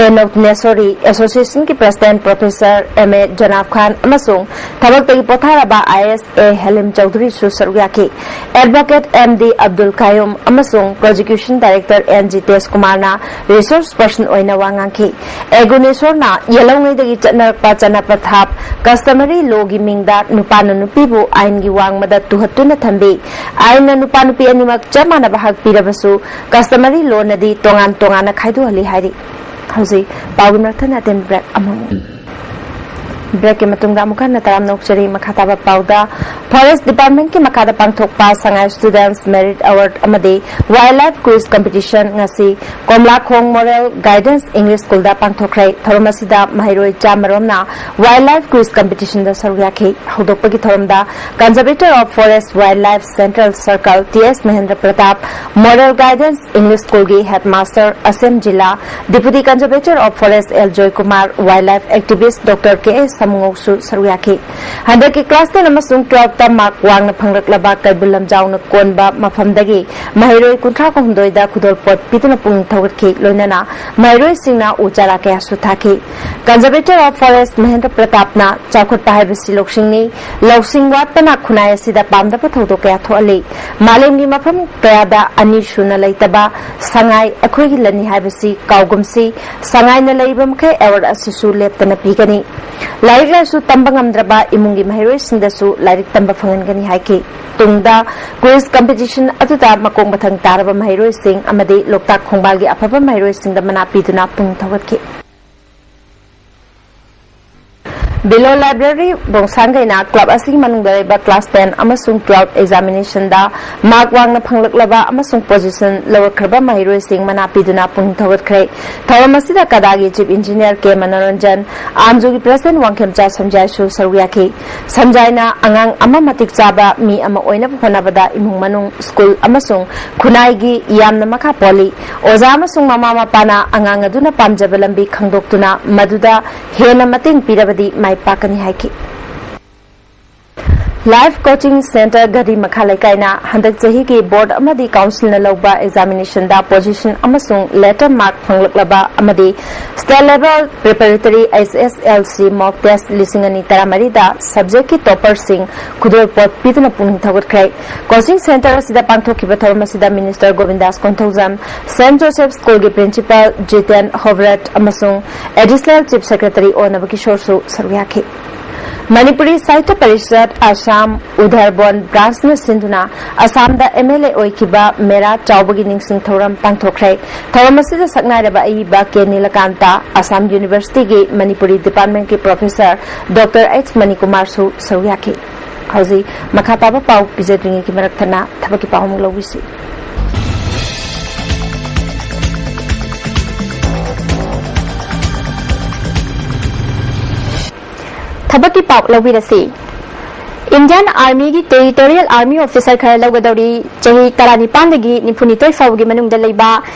ꯑꯦ ꯅꯣꯛꯅꯦꯁꯣꯔꯤ, ꯑꯦꯁꯣꯁꯤꯌꯦꯁꯟꯒꯤ president professor M A Janab Khan ꯑꯃꯁꯨꯡ ꯊꯕꯛꯇꯒꯤ ꯄꯣꯊꯥꯔꯕ ꯑꯥꯏ ꯑꯦꯁ ꯑꯦ ꯍꯦꯂꯤꯝ ꯆꯧꯙꯨꯔꯤꯁꯨ ꯁꯔꯨꯛ ꯌꯥꯈꯤ꯫ ꯑꯦꯗꯚꯣꯀꯦꯠ ꯑꯦꯝ ꯗꯤ ꯑꯕꯗꯨꯜ ꯀꯥꯌꯨꯝ ꯑꯃꯁꯨꯡ ꯄ꯭ꯔꯣꯁꯤꯀ꯭ꯌꯨꯁꯟ ꯗꯥꯏꯔꯦꯛꯇꯔ ꯑꯦꯟ ꯖꯤꯇꯦꯁ ꯀꯨꯃꯥꯔꯅ ꯔꯤꯁꯣꯔꯁ ꯄꯔꯁꯟ ꯑꯣꯏꯅ ꯋꯥ ꯉꯥꯡꯈꯤ꯫ ꯑꯦꯒꯨꯅꯦꯁꯣꯔꯅ ꯌꯦꯜꯍꯧꯉꯩꯗꯒꯤ ꯆꯠꯅꯔꯛꯄ ꯆꯠꯅ ꯄꯊꯥꯞ, ꯀꯁꯇꯃꯔꯤ ꯂꯣꯒꯤ ꯃꯤꯡꯗ ꯅꯨꯄꯥꯅ ꯅꯨꯄꯤꯕꯨ ꯑꯥꯏꯟꯒꯤ ꯋꯥꯡꯃꯗ ꯇꯨꯍꯠꯇꯨꯅ ꯊꯝꯕꯤ꯫ ꯑꯥꯏꯟꯅ ꯅꯨꯄꯥ ꯅꯨꯄꯤ ꯑꯅꯤꯃꯛ ꯆꯞ ꯃꯥꯟꯅꯕ ꯍꯛ ꯄꯤꯔꯕꯁꯨ ꯀꯁꯇꯃꯔꯤ ꯂꯣꯅꯗꯤ ꯇꯣꯉꯥꯟ ꯇꯣꯉꯥꯟꯅ ꯈꯥꯏꯗꯣꯛꯍꯜꯂꯤ ꯍꯥꯏꯔꯤ꯫ ꯍꯧꯖꯤꯛ ꯄꯥꯎꯒꯤ ꯃꯔꯛ ꯊꯠꯅ ꯑꯇꯦꯟꯕ ꯕ꯭ꯔꯦꯛ ꯑꯃꯃꯨꯛ꯫ ꯕ꯭ꯔꯦꯛꯀꯤ ꯃꯇꯨꯡꯗ ꯑꯃꯨꯛ ꯍꯟꯅ ꯇꯔꯥꯝꯅ ꯑꯣꯛꯆꯔꯤ꯫ ꯃꯈꯥ ꯇꯥꯕ ꯄꯥꯎꯗ, ꯐꯣꯔꯦꯁ꯭ꯠ ꯗꯤꯄꯥꯔꯠꯃꯦꯟꯠꯀꯤ ꯃꯈꯥꯗ ꯄꯥꯡꯊꯣꯛꯄ ꯁꯉꯥꯏ ꯁ꯭ꯇꯨꯗꯦꯟꯠꯁ ꯃꯦꯔꯤꯠ ꯑꯦꯋꯥꯔꯗ ꯑꯃꯗꯤ ꯋꯥꯏꯜꯗ ꯂꯥꯏꯐ ꯀ꯭ꯋꯤꯖ ꯀꯝꯄꯤꯇꯤꯁꯟ ꯉꯁꯤ ꯀꯣꯝꯂꯥꯈꯣꯡ Moral Guidance English Schoolꯗ ꯄꯥꯡꯊꯣꯛꯈ꯭ꯔꯦ꯫ ꯊꯧꯔꯝ ꯑꯁꯤꯗ ꯃꯍꯩꯔꯣꯏ ꯆꯥꯝꯃꯔꯣꯝꯅ Wildlife Quiz Competitionꯗ ꯁꯔꯨꯛ ꯌꯥꯈꯤ꯫ ꯍꯧꯗꯣꯛꯄꯒꯤ ꯊꯧꯔꯝꯗ Conservator of Forest Wildlife Central Circle T S Mahendra Pratap, Moral Guidance English Schoolꯒꯤ Headmaster Asem Jila, Deputy Conservator of Forest L Joykumar, Wildlife Activist doctor K S ꯁꯥꯃꯨꯉꯧꯁꯨ ꯁꯔꯨꯛ ꯌꯥꯈꯤ꯫ ꯍꯟꯗꯛꯀꯤ class ten ꯑꯃꯁꯨꯡ twelveꯇ mark ꯋꯥꯡꯅ ꯐꯪꯂꯛꯂꯕ ꯀꯩꯕꯨꯜ ꯂꯝꯖꯥꯎꯅ ꯀꯣꯟꯕ ꯃꯐꯝꯗꯒꯤ ꯃꯍꯩꯔꯣꯏ ꯀꯨꯟꯊ꯭ꯔꯥ ꯍꯨꯝꯗꯣꯏꯗ ꯈꯨꯗꯣꯜꯄꯣꯠ ꯄꯤꯗꯨꯅ ꯄꯨꯛꯅꯤꯡ ꯊꯧꯒꯠꯈꯤ꯫ ꯂꯣꯏꯅꯅ ꯃꯍꯩꯔꯣꯏꯁꯤꯡꯅ ꯎ ꯆꯥꯔꯥ ꯀꯌꯥꯁꯨ ꯊꯥꯈꯤ꯫ Conservator of Forest ꯃꯍꯦꯟꯗ꯭ꯔ ꯄ꯭ꯔꯇꯥꯞꯅ ꯆꯥꯎꯈꯠꯄ ꯍꯥꯏꯕꯁꯤ ꯂꯧꯁꯤꯡꯅꯤ, ꯂꯧꯁꯤꯡ ꯋꯥꯠꯄꯅ ꯈꯨꯟꯅꯥꯏ ꯑꯁꯤꯗ ꯄꯥꯝꯗꯕ ꯊꯧꯗꯣꯛ ꯀꯌꯥ ꯊꯣꯛꯍꯜꯂꯤ꯫ ꯃꯥꯂꯦꯝꯒꯤ ꯃꯐꯝ ꯀꯌꯥꯗ ꯑꯅꯤ ꯁꯨꯅ ꯂꯩꯇꯕ ꯁꯉꯥꯏ ꯑꯩꯈꯣꯏꯒꯤ ꯂꯟꯅꯤ ꯍꯥꯏꯕꯁꯤ ꯀꯥꯎꯒꯨꯝꯁꯤ꯫ ꯁꯉꯥꯏꯅ ꯂꯩꯔꯤꯕ ꯃꯈꯩ award ꯑꯁꯤꯁꯨ ꯂꯦꯞꯇꯅ ꯄꯤꯒꯅꯤ꯫ ꯂꯥꯏꯔꯤꯛ ꯂꯥꯏꯁꯨ ꯇꯝꯕ ꯉꯝꯗ꯭ꯔꯕ ꯏꯃꯨꯡꯒꯤ ꯃꯍꯩꯔꯣꯏꯁꯤꯡꯗꯁꯨ ꯂꯥꯏꯔꯤꯛ ꯇꯝꯕ ꯐꯪꯍꯟꯒꯅꯤ ꯍꯥꯏꯈꯤ꯫ ꯇꯨꯡꯗ quiz competition ꯑꯗꯨꯗ ꯃꯀꯣꯛ ꯃꯊꯪ ꯇꯥꯔꯕ ꯃꯍꯩꯔꯣꯏꯁꯤꯡ ꯑꯃꯗꯤ ꯂꯣꯛꯇꯥꯛ ꯈꯣꯡꯕꯥꯜꯒꯤ ꯑꯐꯕ ꯃꯍꯩꯔꯣꯏꯁꯤꯡꯗ ꯃꯅꯥ ꯄꯤꯗꯨꯅ ꯄꯨꯛꯅꯤꯡ ꯊꯧꯒꯠꯈꯤ꯫ Below Library ꯕꯣꯡꯁꯥꯡꯒꯩꯅ club ꯑꯁꯤꯒꯤ ꯃꯅꯨꯡꯗ ꯂꯩꯕ class ten ꯑꯃꯁꯨꯡ twelve examinationꯗ mark ꯋꯥꯡꯅ ꯐꯪꯂꯛꯂꯕ ꯑꯃꯁꯨꯡ position ꯂꯧꯔꯛꯈ꯭ꯔꯕ ꯃꯍꯩꯔꯣꯏꯁꯤꯡ ꯃꯅꯥ ꯄꯤꯗꯨꯅ ꯄꯨꯛꯅꯤꯡ ꯊꯧꯒꯠꯈ꯭ꯔꯦ꯫ ꯊꯧꯔꯝ ꯑꯁꯤꯗ ꯀꯗꯥꯒꯤ Chief Engineer ꯀꯦ ꯃꯅꯣꯔꯟꯖꯟ, AAMSUꯒꯤ President ꯋꯥꯡꯈꯦꯝꯆꯥ ꯁꯟꯖꯥꯏꯁꯨ ꯁꯔꯨꯛ ꯌꯥꯈꯤ꯫ ꯁꯟꯖꯥꯏꯅ ꯑꯉꯥꯡ ꯑꯃ ꯃꯇꯤꯛ ꯆꯥꯕ ꯃꯤ ꯑꯃ ꯑꯣꯏꯅꯕ ꯍꯣꯠꯅꯕꯗ ꯏꯃꯨꯡ ꯃꯅꯨꯡ, school ꯑꯃꯁꯨꯡ ꯈꯨꯟꯅꯥꯏꯒꯤ ꯌꯥꯝꯅ ꯃꯈꯥ ꯄꯣꯜꯂꯤ꯫ ꯑꯣꯖꯥ ꯑꯃꯁꯨꯡ ꯃꯃꯥ ꯃꯄꯥꯅ ꯑꯉꯥꯡ ꯑꯗꯨꯅ ꯄꯥꯝꯖꯕ ꯂꯝꯕꯤ ꯈꯪꯗꯣꯛꯇꯨꯅ ꯃꯗꯨꯗ ꯍꯦꯟꯅ ꯃꯇꯦꯡ ꯄꯤꯔꯕꯗꯤ ꯃꯥꯏ ꯄꯥꯛꯀꯅꯤ ꯍꯥꯏꯈꯤ꯫ Life Coaching Centre ꯘꯔꯤ ꯃꯈꯥ ꯂꯩꯀꯥꯏꯅ ꯍꯟꯗꯛ ꯆꯍꯤꯒꯤ board ꯑꯃꯗꯤ councilꯅ ꯂꯧꯕ examinationꯗ position ꯑꯃꯁꯨꯡ letter mark ꯐꯪꯂꯛꯂꯕ ꯑꯃꯗꯤ state level preparatory H S L C mock test ꯂꯤꯁꯤꯡ ꯑꯅꯤ ꯇꯔꯥꯃꯔꯤꯗ subjectꯀꯤ topperꯁꯤꯡ ꯈꯨꯗꯣꯜꯄꯣꯠ ꯄꯤꯗꯨꯅ ꯄꯨꯛꯅꯤꯡ ꯊꯧꯒꯠꯈ꯭ꯔꯦ꯫ Coaching centre ꯑꯁꯤꯗ ꯄꯥꯡꯊꯣꯛꯈꯤꯕ ꯊꯧꯔꯝ ꯑꯁꯤꯗ Minister ꯒꯣꯕꯤꯟꯗꯥꯁ Konthoujam, Saint Joseph Schoolꯒꯤ Principal Jiten ꯍꯣꯕꯔꯠ ꯑꯃꯁꯨꯡ Additional Chief Secretary ꯑꯣ ꯅꯕꯀꯤꯁꯣꯔꯁꯨ ꯁꯔꯨꯛ ꯌꯥꯈꯤ꯫ ꯃꯅꯤꯄꯨꯔꯤ ꯁꯥꯍꯤꯇ꯭ꯌ ꯄꯔꯤꯁꯠ ꯑꯁꯥꯝ ꯎꯗꯔꯕꯣꯟ branchꯅ ꯁꯤꯟꯗꯨꯅ ꯑꯁꯥꯝꯗ M L A ꯑꯣꯏꯈꯤꯕ ꯃꯦꯔꯥ ꯆꯥꯎꯕꯒꯤ ꯅꯤꯡꯁꯤꯡ ꯊꯧꯔꯝ ꯄꯥꯡꯊꯣꯛꯈ꯭ꯔꯦ꯫ ꯊꯧꯔꯝ ꯑꯁꯤꯗ ꯁꯛꯅꯥꯏꯔꯕ ꯑꯏꯕ ꯀꯦ ꯅꯤꯂꯀꯥꯟꯇ, ꯑꯁꯥꯝ Universityꯒꯤ ꯃꯅꯤꯄꯨꯔꯤ departmentꯀꯤ professor ꯗꯣꯛꯇꯔ ꯑꯩꯆ ꯃꯅꯤꯀꯨꯃꯥꯔꯁꯨ ꯁꯔꯨꯛ ꯌꯥꯈꯤ꯫ ꯍꯧꯖꯤꯛ ꯃꯈꯥ ꯇꯥꯕ ꯄꯥꯎ ꯄꯤꯖꯗ꯭ꯔꯤꯉꯩꯒꯤ ꯃꯔꯛ ꯊꯠꯅ ꯊꯕꯛꯀꯤ ꯄꯥꯎ ꯑꯃꯨꯛ ꯂꯧꯕꯤꯁꯤ꯫ ꯊꯕꯛꯀꯤ ꯄꯥꯎ ꯂꯧꯕꯤꯔꯁꯤ꯫ Indian Armyꯒꯤ Territorial Army Officer ꯈꯔ ꯂꯧꯒꯗꯧꯔꯤ꯫ ꯆꯍꯤ ꯇꯔꯥꯅꯤꯄꯥꯟꯗꯒꯤ ꯅꯤꯐꯨꯅꯤꯊꯣꯏ ꯐꯥꯎꯕꯒꯤ ꯃꯅꯨꯡꯗ ꯂꯩꯕ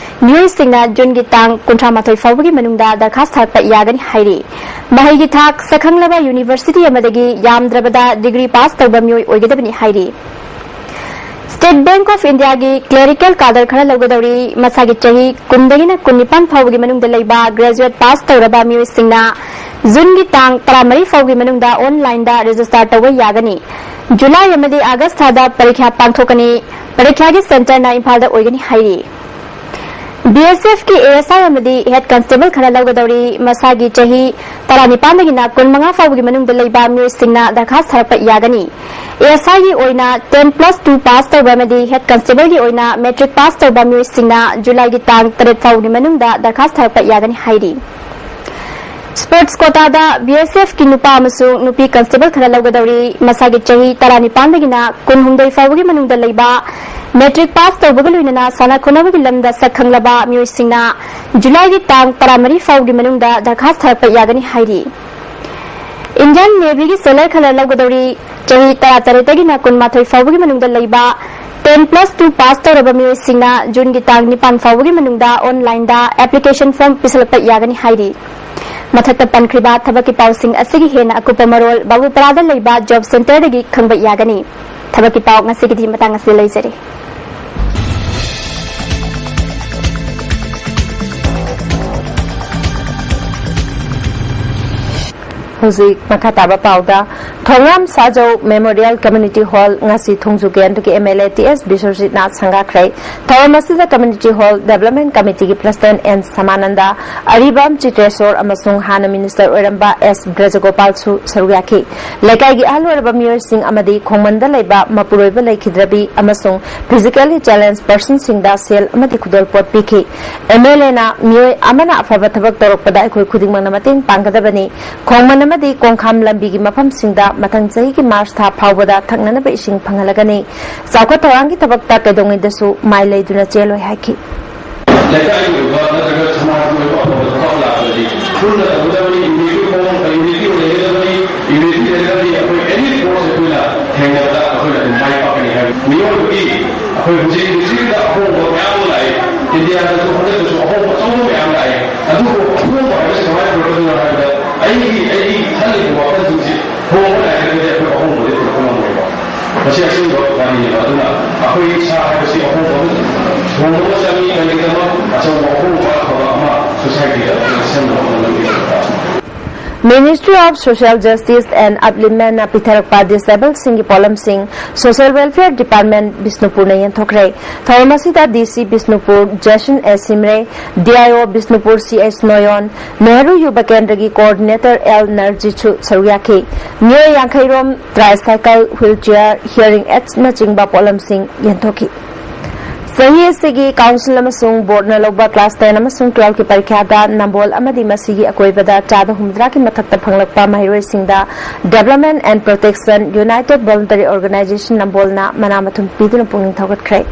ꯃꯤꯑꯣꯏꯁꯤꯡꯅ ꯖꯨꯟꯒꯤ ꯇꯥꯡ ꯀꯨꯟꯊ꯭ꯔꯥ ꯃꯥꯊꯣꯏ ꯐꯥꯎꯕꯒꯤ ꯃꯅꯨꯡꯗ ꯗꯔꯈꯥꯁ ꯊꯥꯔꯛꯄ ꯌꯥꯒꯅꯤ ꯍꯥꯏꯔꯤ꯫ ꯃꯍꯩꯒꯤ ꯊꯥꯛ ꯁꯛꯈꯪꯂꯕ university ꯑꯃꯗꯒꯤ ꯌꯥꯝꯗ꯭ꯔꯕꯗ degree pass ꯇꯧꯕ ꯃꯤꯑꯣꯏ ꯑꯣꯏꯒꯗꯕꯅꯤ ꯍꯥꯏꯔꯤ꯫ State Bank of Indiaꯒꯤ clerical cadre ꯈꯔ ꯂꯧꯒꯗꯧꯔꯤ꯫ ꯃꯁꯥꯒꯤ ꯆꯍꯤ ꯀꯨꯟꯗꯒꯤꯅ ꯀꯨꯟꯅꯤꯄꯥꯟ ꯐꯥꯎꯕꯒꯤ ꯃꯅꯨꯡꯗ ꯂꯩꯕ graduate pass ꯇꯧꯔꯕ ꯃꯤꯑꯣꯏꯁꯤꯡꯅ ꯖꯨꯟꯒꯤ ꯇꯥꯡ ꯇꯔꯥꯃꯔꯤ ꯐꯥꯎꯒꯤ ꯃꯅꯨꯡꯗ onlineꯗ register ꯇꯧꯕ ꯌꯥꯒꯅꯤ꯫ ꯖꯨꯂꯥꯏ ꯑꯃꯗꯤ ꯑꯥꯒꯁ ꯊꯥꯗ ꯄꯔꯤꯈ꯭ꯌꯥ ꯄꯥꯡꯊꯣꯛꯀꯅꯤ꯫ ꯄꯔꯤꯈ꯭ꯌꯥꯒꯤ centreꯅ ꯏꯝꯐꯥꯜꯗ ꯑꯣꯏꯒꯅꯤ ꯍꯥꯏꯔꯤ꯫ BSFꯀꯤ ASI ꯑꯃꯗꯤ head constable ꯈꯔ ꯂꯧꯒꯗꯧꯔꯤ꯫ ꯃꯁꯥꯒꯤ ꯆꯍꯤ ꯇꯔꯥꯅꯤꯄꯥꯟꯗꯒꯤꯅ ꯀꯨꯟꯃꯉꯥ ꯐꯥꯎꯕꯒꯤ ꯃꯅꯨꯡꯗ ꯂꯩꯕ ꯃꯤꯑꯣꯏꯁꯤꯡꯅ ꯗꯔꯈꯥꯁ ꯊꯥꯔꯛꯄ ꯌꯥꯒꯅꯤ꯫ ASIꯒꯤ ꯑꯣꯏꯅ ten plus two pass ꯇꯧꯕ ꯑꯃꯗꯤ head constableꯒꯤ ꯑꯣꯏꯅ matric pass ꯇꯧꯕ ꯃꯤꯑꯣꯏꯁꯤꯡꯅ ꯖꯨꯂꯥꯏꯒꯤ ꯇꯥꯡ ꯇꯔꯦꯠ ꯐꯥꯎꯒꯤ ꯃꯅꯨꯡꯗ ꯗꯔꯈꯥꯁ ꯊꯥꯔꯛꯄ ꯌꯥꯒꯅꯤ ꯍꯥꯏꯔꯤ꯫ Sports quotaꯗ BSFꯀꯤ ꯅꯨꯄꯥ ꯑꯃꯁꯨꯡ ꯅꯨꯄꯤ constable ꯈꯔ ꯂꯧꯒꯗꯧꯔꯤ꯫ ꯃꯁꯥꯒꯤ ꯆꯍꯤ ꯇꯔꯥꯅꯤꯄꯥꯟꯗꯒꯤꯅ ꯀꯨꯟꯍꯨꯝꯗꯣꯏ ꯐꯥꯎꯕꯒꯤ ꯃꯅꯨꯡꯗ ꯂꯩꯕ, matric pass ꯇꯧꯕꯒ ꯂꯣꯏꯅꯅ ꯁꯥꯟꯅ ꯈꯣꯠꯅꯕꯒꯤ ꯂꯝꯗ ꯁꯛ ꯈꯪꯂꯕ ꯃꯤꯑꯣꯏꯁꯤꯡꯅ ꯖꯨꯂꯥꯏꯒꯤ ꯇꯥꯡ ꯇꯔꯥꯃꯔꯤ ꯐꯥꯎꯒꯤ ꯃꯅꯨꯡꯗ ꯗꯔꯈꯥꯁ ꯊꯥꯔꯛꯄ ꯌꯥꯒꯅꯤ ꯍꯥꯏꯔꯤ꯫ Indian Navyꯒꯤ sailor ꯈꯔ ꯂꯧꯒꯗꯧꯔꯤ꯫ ꯆꯍꯤ ꯇꯔꯥꯇꯔꯦꯠꯇꯒꯤꯅ ꯀꯨꯟꯃꯥꯊꯣꯏ ꯐꯥꯎꯕꯒꯤ ꯃꯅꯨꯡꯗ ꯂꯩꯕ, ten plus two pass ꯇꯧꯔꯕ ꯃꯤꯑꯣꯏꯁꯤꯡꯅ ꯖꯨꯟꯒꯤ ꯇꯥꯡ ꯅꯤꯄꯥꯟ ꯐꯥꯎꯕꯒꯤ ꯃꯅꯨꯡꯗ onlineꯗ application form ꯄꯤꯁꯤꯜꯂꯛꯄ ꯌꯥꯒꯅꯤ ꯍꯥꯏꯔꯤ꯫ ꯃꯊꯛꯇ ꯄꯟꯈ꯭ꯔꯤꯕ ꯊꯕꯛꯀꯤ ꯄꯥꯎꯁꯤꯡ ꯑꯁꯤꯒꯤ ꯍꯦꯟꯅ ꯑꯀꯨꯞꯄ ꯃꯔꯣꯜ ꯕꯥꯕꯨꯄꯥꯔꯥꯗ ꯂꯩꯕ job centreꯗꯒꯤ ꯈꯪꯕ ꯌꯥꯒꯅꯤ꯫ ꯊꯕꯛꯀꯤ ꯄꯥꯎ ꯉꯁꯤꯒꯤꯗꯤ ꯃꯇꯥꯡ ꯑꯁꯤꯗ ꯂꯩꯖꯔꯦ꯫ ꯍꯧꯖꯤꯛ ꯃꯈꯥ ꯇꯥꯕ ꯄꯥꯎꯗ, ꯊꯣꯡꯉꯥꯝ ꯁꯥꯖꯧ Memorial Community Hall ꯉꯁꯤ ꯊꯣꯡꯖꯨ ꯀꯦꯟꯗ꯭ꯔꯒꯤ MLA ꯇꯤ ꯑꯦꯁ ꯕꯤꯁ꯭ꯋꯖꯤꯠꯅ ꯁꯪꯒꯥꯈ꯭ꯔꯦ꯫ ꯊꯧꯔꯝ ꯑꯁꯤꯗ Community Hall Development Committeeꯒꯤ President ꯑꯦꯟ ꯁꯃꯥꯅꯟꯗ, ꯑꯔꯤꯕꯝ ꯆꯤꯇ꯭ꯔꯦꯁꯣꯔ ꯑꯃꯁꯨꯡ ꯍꯥꯟꯅ minister ꯑꯣꯏꯔꯝꯕ ꯑꯦꯁ ꯕ꯭ꯔꯖꯒꯣꯄꯥꯜꯁꯨ ꯁꯔꯨꯛ ꯌꯥꯈꯤ꯫ ꯂꯩꯀꯥꯏꯒꯤ ꯑꯍꯜ ꯑꯣꯏꯔꯕ ꯃꯤꯑꯣꯏꯁꯤꯡ ꯑꯃꯗꯤ ꯈꯣꯡꯃꯟꯗ ꯂꯩꯕ ꯃꯄꯨꯔꯣꯏꯕ ꯂꯩꯈꯤꯗ꯭ꯔꯕꯤ ꯑꯃꯁꯨꯡ physically challenged personꯁꯤꯡꯗ ꯁꯦꯜ ꯑꯃꯗꯤ ꯈꯨꯗꯣꯜꯄꯣꯠ ꯄꯤꯈꯤ꯫ MLAꯅ, "ꯃꯤꯑꯣꯏ ꯑꯃꯅ ꯑꯐꯕ ꯊꯕꯛ ꯇꯧꯔꯛꯄꯗ ꯑꯩꯈꯣꯏ ꯈꯨꯗꯤꯡꯃꯛꯅ ꯃꯇꯦꯡ ꯄꯥꯡꯒꯗꯕꯅꯤ꯫ ꯈꯣꯡꯃꯟ ꯑꯃꯗꯤ ꯀꯣꯡꯈꯥꯝ ꯂꯝꯕꯤꯒꯤ ꯃꯐꯝꯁꯤꯡꯗ ꯃꯊꯪ ꯆꯍꯤꯒꯤ ꯃꯥꯔꯆ ꯊꯥ ꯐꯥꯎꯕꯗ ꯊꯛꯅꯅꯕ ꯏꯁꯤꯡ ꯐꯪꯍꯜꯂꯒꯅꯤ꯫ ꯆꯥꯎꯈꯠ ꯊꯧꯔꯥꯡꯒꯤ ꯊꯕꯛꯇ ꯀꯩꯗꯧꯉꯩꯗꯁꯨ ꯃꯥꯏ ꯂꯩꯗꯨꯅ ꯆꯦꯜꯂꯣꯏ" ꯍꯥꯏꯈꯤ꯫ ꯂꯩꯀꯥꯏꯒꯤ ꯑꯣꯏꯕ ꯅꯠꯇ꯭ꯔꯒ ꯁꯃꯥꯖꯒꯤ ꯑꯣꯏꯕ ꯑꯐꯕ ꯊꯕꯛ ꯂꯥꯛꯄꯗꯗꯤ ꯄꯨꯟꯅ ꯇꯧꯒꯗꯕꯅꯤ, unity ꯐꯣꯡ-, unity ꯑꯣꯏꯅ ꯂꯩꯒꯗꯕꯅꯤ꯫ ꯃꯤꯑꯣꯏꯕꯒꯤ ꯑꯩꯈꯣꯏ ꯍꯧꯖꯤꯛ ꯄ꯭ꯔꯤꯊꯤꯕꯤꯗ ꯑꯍꯣꯡꯕ ꯃꯌꯥꯝ ꯑꯃ ꯂꯥꯛꯑꯦ꯫ ꯏꯟꯗꯤꯌꯥꯗꯁꯨ ꯍꯟꯗꯛꯇꯁꯨ ꯑꯍꯣꯡꯕ ꯑꯆꯧꯕ ꯃꯌꯥꯝ ꯂꯥꯛꯑꯦ꯫ ꯑꯗꯨꯕꯨ ꯑꯍꯣꯡꯕ ꯍꯥꯏꯕꯁꯤ ꯀꯃꯥꯏꯅ ꯄꯨꯔꯛꯀꯗꯣꯏꯅꯣ ꯍꯥꯏꯕꯗ, ꯑꯩꯒꯤ ꯑꯩꯒꯤ ꯈꯜꯂꯤꯕ ꯋꯥꯈꯜꯁꯤꯡꯁꯤ ꯍꯣꯡꯕ ꯂꯥꯛꯇ꯭ꯔꯒꯗꯤ ꯑꯩꯈꯣꯏ ꯑꯍꯣꯡꯕꯗꯤ ꯄꯨꯔꯛꯄ ꯉꯝꯃꯣꯏꯕ꯫ ꯃꯁꯤ ꯑꯁꯦꯡꯕ ꯋꯥꯔꯤꯅꯦꯕ꯫ ꯑꯗꯨꯅ ꯑꯩꯈꯣꯏ ꯏꯁꯥ ꯍꯥꯏꯕꯁꯤ ꯑꯍꯣꯡꯕ ꯑꯃ ꯍꯣꯡꯕ ꯑꯃ ꯆꯪꯉꯤ꯫ ꯀꯔꯤꯒꯤꯗꯃꯛ? ꯑꯆꯧꯕ ꯑꯍꯣꯡꯕ ꯑꯐꯕ ꯑꯃ ꯁꯣꯁꯥꯏꯇꯤꯗ ꯁꯦꯝꯅꯕ ꯍꯣꯠꯅꯕꯒꯤ ꯗꯔꯀꯥꯔ꯫ Ministry of Social Justice and Upliftmentꯅ ꯄꯤꯊꯔꯛꯄ ꯗꯤꯁꯑꯦꯕꯜꯁꯤꯡꯒꯤ ꯄꯣꯠꯂꯝꯁꯤꯡ Social Welfare Department ꯕꯤꯁꯅꯨꯄꯨꯔꯅ ꯌꯦꯟꯊꯣꯛꯈ꯭ꯔꯦ꯫ ꯊꯧꯔꯝ ꯑꯁꯤꯗ ꯗꯤ ꯁꯤ Bishnupur Jason A ꯁꯤꯝꯔꯦ, D I O Bishnupur ꯁꯤ ꯑꯩꯆ ꯅꯣꯌꯣꯟ, ꯅꯦꯍꯔꯨ ꯌꯨꯕ ꯀꯦꯟꯗ꯭ꯔꯒꯤ ꯀꯣꯑꯣꯔꯗꯤꯅꯦꯇꯔ ꯑꯦꯜ ꯅꯔꯖꯤꯠꯁꯨ ꯁꯔꯨꯛ ꯌꯥꯈꯤ꯫ ꯃꯤꯑꯣꯏ ꯌꯥꯡꯈꯩ ꯔꯣꯝ tricycle, wheelchair, hearing aidsꯅꯆꯤꯡꯕ ꯄꯣꯠꯂꯝꯁꯤꯡ ꯌꯦꯟꯊꯣꯛꯈꯤ꯫ ꯆꯍꯤ ꯑꯁꯤꯒꯤ ꯀꯥꯎꯟꯁꯤꯜ ꯑꯃꯁꯨꯡ ꯕꯣꯔꯗꯅ ꯂꯧꯕ class ten ꯑꯃꯁꯨꯡ twelveꯀꯤ ꯄꯔꯤꯈ꯭ꯌꯥꯗ ꯅꯝꯕꯣꯜ ꯑꯃꯗꯤ ꯃꯁꯤꯒꯤ ꯑꯀꯣꯏꯕꯗ ꯆꯥꯗ ꯍꯨꯝꯐꯨꯇꯔꯥꯒꯤ ꯃꯊꯛꯇ ꯐꯪꯂꯛꯄ ꯃꯍꯩꯔꯣꯏꯁꯤꯡꯗ Development and Protection United Voluntary Organization ꯅꯝꯕꯣꯜꯅ ꯃꯅꯥ ꯃꯊꯨꯝ ꯄꯤꯗꯨꯅ ꯄꯨꯛꯅꯤꯡ ꯊꯧꯒꯠꯈ꯭ꯔꯦ꯫